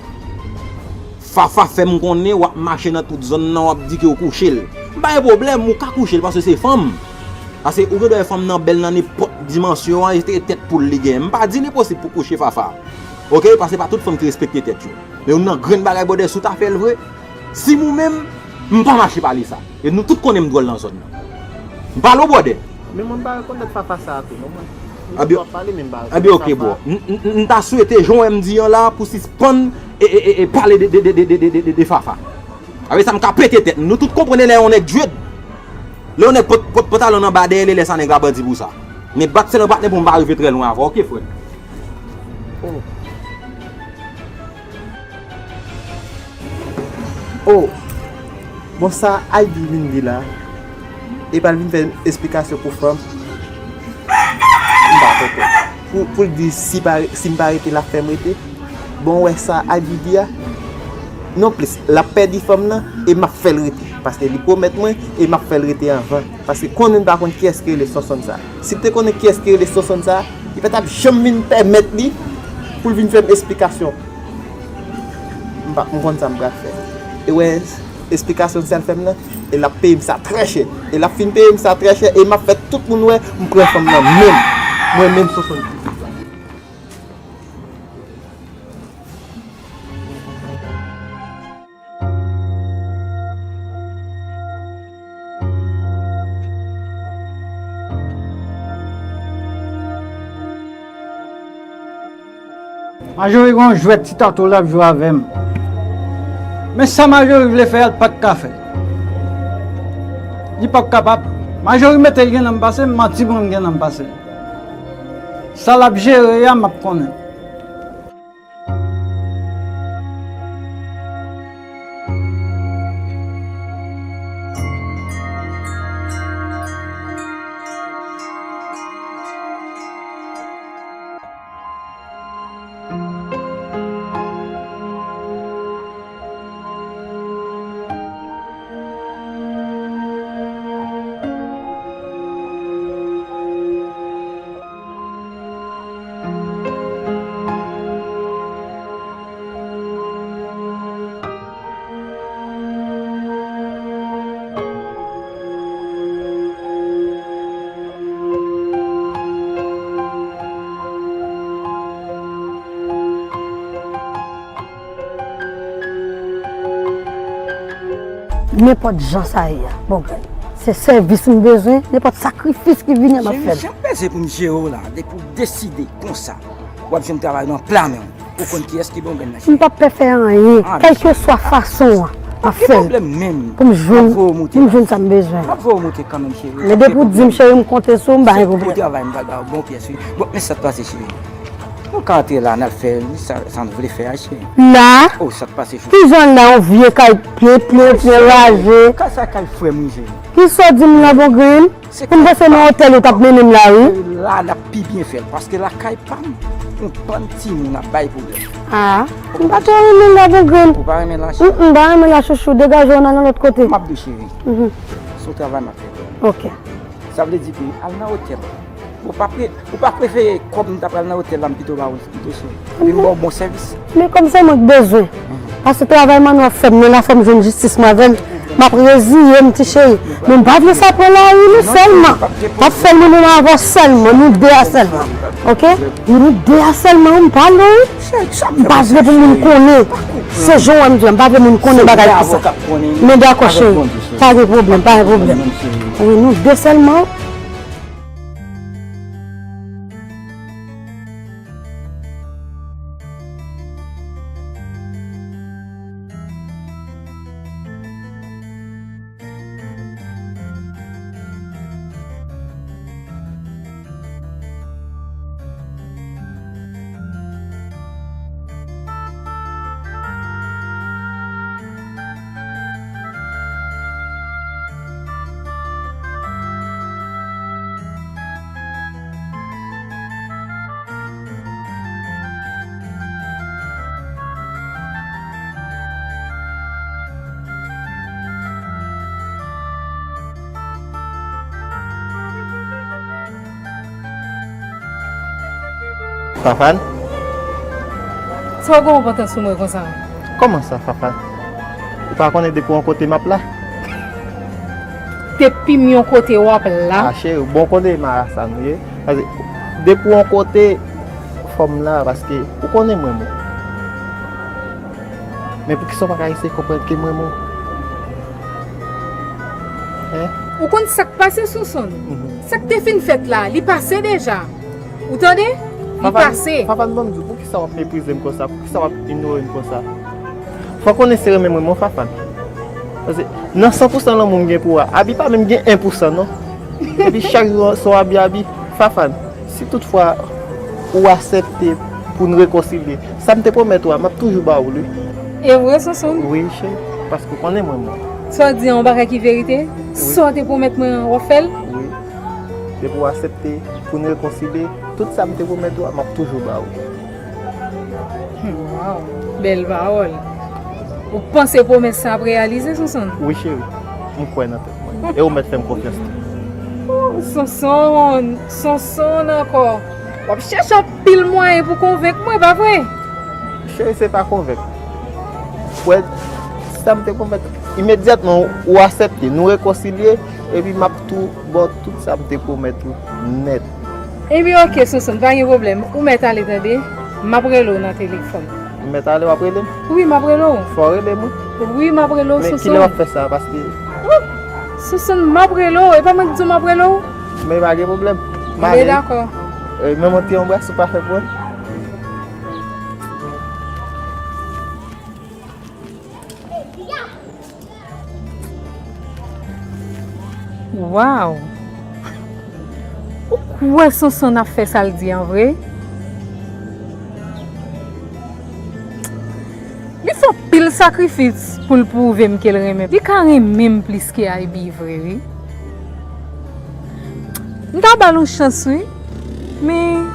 Fafa fè m konnen w ap mache nan tout zòn nan, w ap di ke w kouche l. M pa gen pwoblèm, ou ka kouche l paske se fanm. Paske ou gen dwa wè fanm nan bèl nan nenpòt dimansyon an, e se tèt poul li gen. M pa di li posib pou kouche Fafa. Oke, paske pa tout fanm ki respekte tèt yo. Men youn nan grenn bagay, brother, si w ta fè l vre, si m ou menm, m pa mache pale sa. E nou tout konnen m dwòl nan zòn nan. M pale w, brother. Men mwen m pa rekonèt Fafa sa a tou, non, mwen. Ebyen, ebyen, oke, bro. M, m, m, m ta swete, jan w wè m di an la, pou sispann e, e, e, e pale de, de, de Fafa. Avè sa, m ka pete tèt. Nou tout konprann lè yon nèg dread. Lè yon nèg pot, pot pantalon anba dèyè l, lè sa nèg la bandi pou sa. Men bat sèlman patnè pou m pa rive trè lwen avè w, oke, frè? Oh. Oh. Bon, sa Ivy vin di la, e pral vin fè esplikasyon pou fanm. M pa konprann. Pou, pou l di si pa, si m pa rete, l ap fè m rete. Bon, w wè sa Ivy di a? Non plis, l ap pèdi fanm nan, e m ap fè l rete. Paske li pwomèt mwen, e m ap fè l rete anvan. Paske konnen m pa konn kiyès ki rele Sonsonn sa. Si m te konnen kiyès ki rele Sonsonn sa, li pa t ap janm vin pèmèt li pou l vin fè m esplikasyon. M pa, m konn sa m pral fè. E wè, esplikasyon sa l fè m nan, e l ap peye m sa trè chè. E l ap fin peye m sa trè chè, e m ap fè tout moun wè m pran fanm nan menm. Mwen menm Sonsonn. Majori gen yon jwèt ti tatou l ap jwe avè m. Men sa Majori vle fè a, l pa t ka fè. Li p ap kapab. Majori mete l gen nan m pase m, manti pou m gen nan m pase l. Sa l ap jere a, m ap konnen. Nenpòt jan sa ye a, Bongrenn. Se sèvis m bezwen, nenpòt sakrifis ki vini an, m ap fè l. Cheri, jan m peze pou m jere w la, depi w deside konsa, w ap jwenn travay nan pla men w. Ou konn kiyès ki Bongrenn nan, cheri? M p ap pè fè anyen, kèlkeswa fason an, m ap fè l. Pa gen pwoblèm menm. Pou m jwenn, pou m jwenn sa m bezwen. M ap voye w moute kanmenm, cheri. Men depi w di m, cheri, m konte sou w, m pa gen pwoblèm. Se pou travay, m pral ba w bon pyès, wi. Bon, men sa k pase, cheri. Nou ka antre la, n al fè sa, sa nou vle fè a, cheri. La? Oh, sa k pase, cheri? Kijan la, yon vye kay plen, plen, plen raje? Kay sa, kay frè m, wi, cheri. Kisa w di m la, Bongrenn? Pou m panse nan otèl ou t ap mennen m la, wi. Cheri, la, n ap pi byen fè l, paske lakay pa m, yon bann timoun ap bay pwoblèm. Ah, m pa twò renmen la, Bongrenn. Ou pa renmen la, cheri? Mm, m pa renmen la, chouchou. Degaje w, n al nan lòt kote. M ap di w, cheri. Mhm. Se yon travay m ap fè. Ok. Sa vle di ke al nan otèl. Ou pa pre-, ou pa prefere kòb m ta pral nan otèl la, m pito ba ou l pito, cheri? Epi m ba w bon sèvis. Men kòm se mwen k bezwen. Paske travay mwen w ap fè m nan la, fò m jwenn jistis mwen avè l. M ap reziye m, ti cheri. Men m pa vle sa pran lari non sèlman. M ap fè l mwen menm avè w sèlman, nou de a sèlman. Oke? Nou de a sèlman, m pale w. M pa vle pou moun konnen. Se jan w wè m di w, m pa vle moun konnen bagay konsa. Men dakò, cheri. Pa gen pwoblèm, pa gen pwoblèm. Wi, nou de sèlman. Fafan? Sa w gen yon pantan sou mwen konsa? Kòman sa, Fafan? Ou pa konnen depi yon kote m ap la? Depi m yon kote w ap la? A, cheri, bon kote marasa nou ye. Paske depi yon kote, Fòm la, paske ou konnen mwen, mwen. Men poukisa w pa ka eseye konprann ke mwen, mwen? Hein? Ou konn sa k pase, Sonson? Mhm. Sa k te fin fèt la, li pase deja. Ou tande? Li Fafane, pase. Fafane, ban m di w, poukisa w ap meprize m konsa? Poukisa w ap inyore m konsa? Fò w konnen se renmen mwen, mwen, Fafane. Paske nan san pou san lanmou m gen pou ou a, Abi pa menm gen en pou san, non. Epi chak jou se w Abi, Abi, Fafane. Si toutfwa ou aksepte pou n rekonsilye, sa m te pwomèt ou a, m ap toujou ba ou l, wi. E vre, Sonson? Wi, cheri, paske ou konnen mwen, mwen. Sa w di a yon bagay ki verite? Wi. Sa w te pwomèt mwen an, w ap fè l? Wi. Depi w aksepte pou n rekonsilye, tout sa m te pwomèt ou a, m ap toujou ba ou. Hmm, waw, bèl pawòl. Ou panse pwomès sa ap reyalize, Sonson? Wi, cheri. M kwè nan tèt mwen. E ou mèt fè m konfyans tou. Oh, Sonson, Sonson ankò. W ap chèche anpil mwayen pou konvenk mwen, pa vre? Cheri, se pa konvenk. Wè, sa m te pwomèt, imedyatman ou aksepte, nou rekonsilye, epi m ap tou ba w tout sa m te pwomèt ou nèt. Ebyen, oke, Sonson, pa gen pwoblèm. Ou mèt ale, tande. M ap rele w nan telefòn. M mèt ale, w ap rele m? Wi, m ap rele w. Fò w rele m, wi. Wi, m ap rele w, Sonson. Men kilè w ap fè sa? Paske Sonson, m ap rele w. E pa mwen ki di w m ap rele w? Men pa gen pwoblèm. M ale. Men dakò. E, men yon ti anbras ou pa fè pou mwen? Waw! Ou kwè Sonson ap fè sa l di an vre? Li fè anpil sakrifis pou l pwouve m ke l renmen m. Li ka renmen m plis ke Abi vre, wi. M ta ba l yon chans, wi. Men,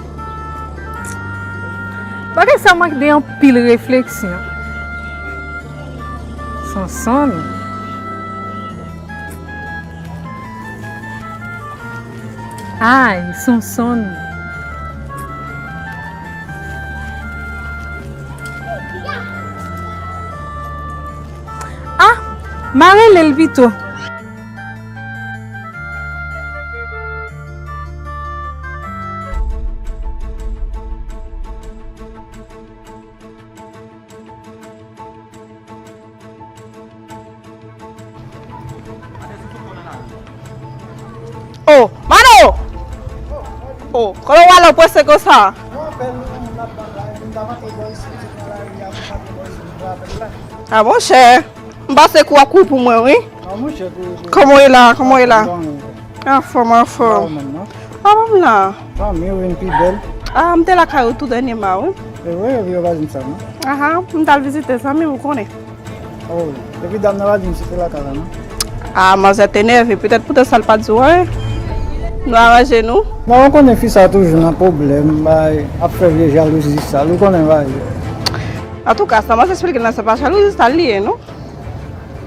bagay sa mande anpil refleksyon. Sonson. Ay, Sonson. Ah, m a rele l pito. Oh, Mano! Oh, kote w ale w prese konsa? Ah, monchè, m pase kou ap kou pou mwen, wi. Ah, monchè, kou, kou. Kòman w ye la? Kòman w ye la? Bon, wi. Anfòm, anfòm. Ba ou menm, non? Ah, m la. Fanmi ou vin pi bèl. Ah, m te lakay ou tou dènyèman, wi. E vre, epi yo pa di m sa, non? Aha, m t al vizite zanmi m, ou konnen. Oh, epi dam nan pa di m si te lakay la, non? Ah, manzè te nève, petèt poutèt sa l pa di w anyen. Nou aranje nou. Non, ou konnen fi sa toujou nan pwoblèm, bay, ap fè vye jalouzi sal, ou konnen bagay yo. Antouka, sa manzè esplike l la, se pa jalouzi sal li ye, non?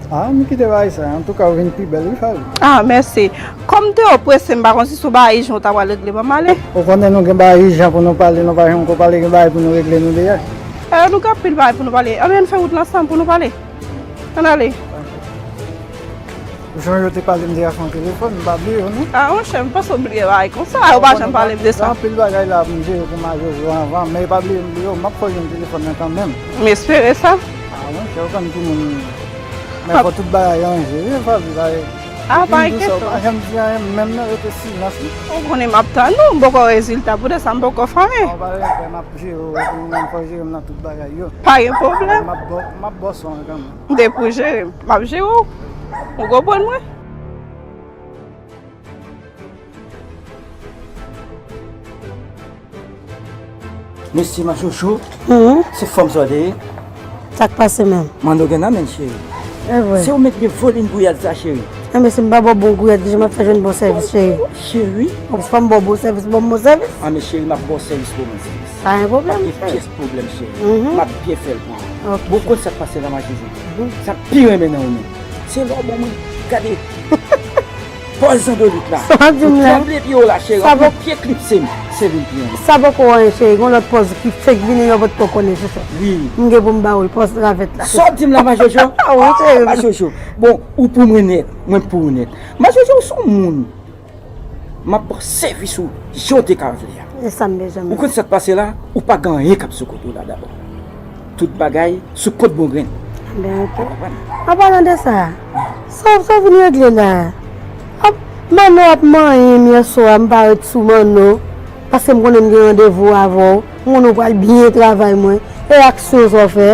Ah, m kite bagay sa. Antouka, ou vin pi bèl, wi, Faby. Ah, mèsi. Kòm m te oprese, m pa konn si se yon bagay ijan ou ta pral regle, ban m ale. Ou konnen nou gen bagay ijan pou nou pale, nou pa janm ko pale, gen bagay pou nou regle nou deja. Eh, nou gen anpil bagay pou nou pale. Anben, ann fè wout la ansanm pou nou pale. Ann ale. Ou sonje ou te pale m deja sou yon telefòn, m pa bliye w, non? Ah, monchè, m panse w bliye bagay konsa, ou pa janm pale m de sa. Gen anpil bagay la pou m jere pou Majojo anvan, men pa bliye m bliye w, m ap fè w jwenn telefòn nan kanmenm. M espere sa. Ah, monchè, ou konn timoun, men fò tout bagay ranje, wi, Faby, bagay. Ah, pa enkyete w. Ou pa janm di anyen, menm nan rete silans, wi. Ou konnen m ap tann ou, m poko rezilta, poutèt sa m poko fè anyen. Ah, ou pa gen pè, m ap jere w, ou menm fò jere m nan tout bagay yo. Pa gen pwoblèm. M ap ba w, m ap ba w son an kanmenm. M te pou jere m. M ap jere w. Ou konprann mwen? Mesye Majojo, se fòm sa w te ye? Sa k pase menm? Mano gen nan men l, cheri. E vre. Se ou menm ki gen volin gouyad sa, cheri. Enben, si m pa ba w bon gouyad, kijan m ap fè jwenn bon sèvis, cheri? Cheri? Fò m ba w bon sèvis, ban m bon sèvis. Anben, cheri, m ap ba w sèvis pou mwen, cheri. Pa gen pwoblèm, cheri. Pa gen pyès pwoblèm, cheri. M ap byen fè l pou ou. Ok. Bon, ou konn sa k pase la, Majojo? Sa m pi renmen nan ou menm, se lè w ban mwen, gade, pòz zandolit la. Sa w di m la? Ou tranble pye w la, cheri. Ou pran pye klipse m, se vin pi anlè. Sa poko anyen, cheri. Gon lòt pòz ki fenk vini, yo potko konnen se sa. Wi. M gen pou m ba ou l, pòz ravèt la. Sa w di m la, Majojo? Wi, cheri. Majojo. Bon, ou pou mwen nèt, mwen pou ou nèt. Majojo, ou se yon moun. M ap ba w sèvis ou jan w te ka vle a. Se sa m bezwen. Ou konn sa k pase la? Ou pa gen anyen k ap sou kont ou la dabò. Tout bagay sou kont Bongrenn. Ben, ok. Ou konprann? An palan de sa, sa w sa w vin regle la? Ap, Manno ap manyen m yèswa, m parèt sou Manno. Paske m konnen m gen randevou avè w. M konnen w pral byen travay mwen. E aksyon sa w fè.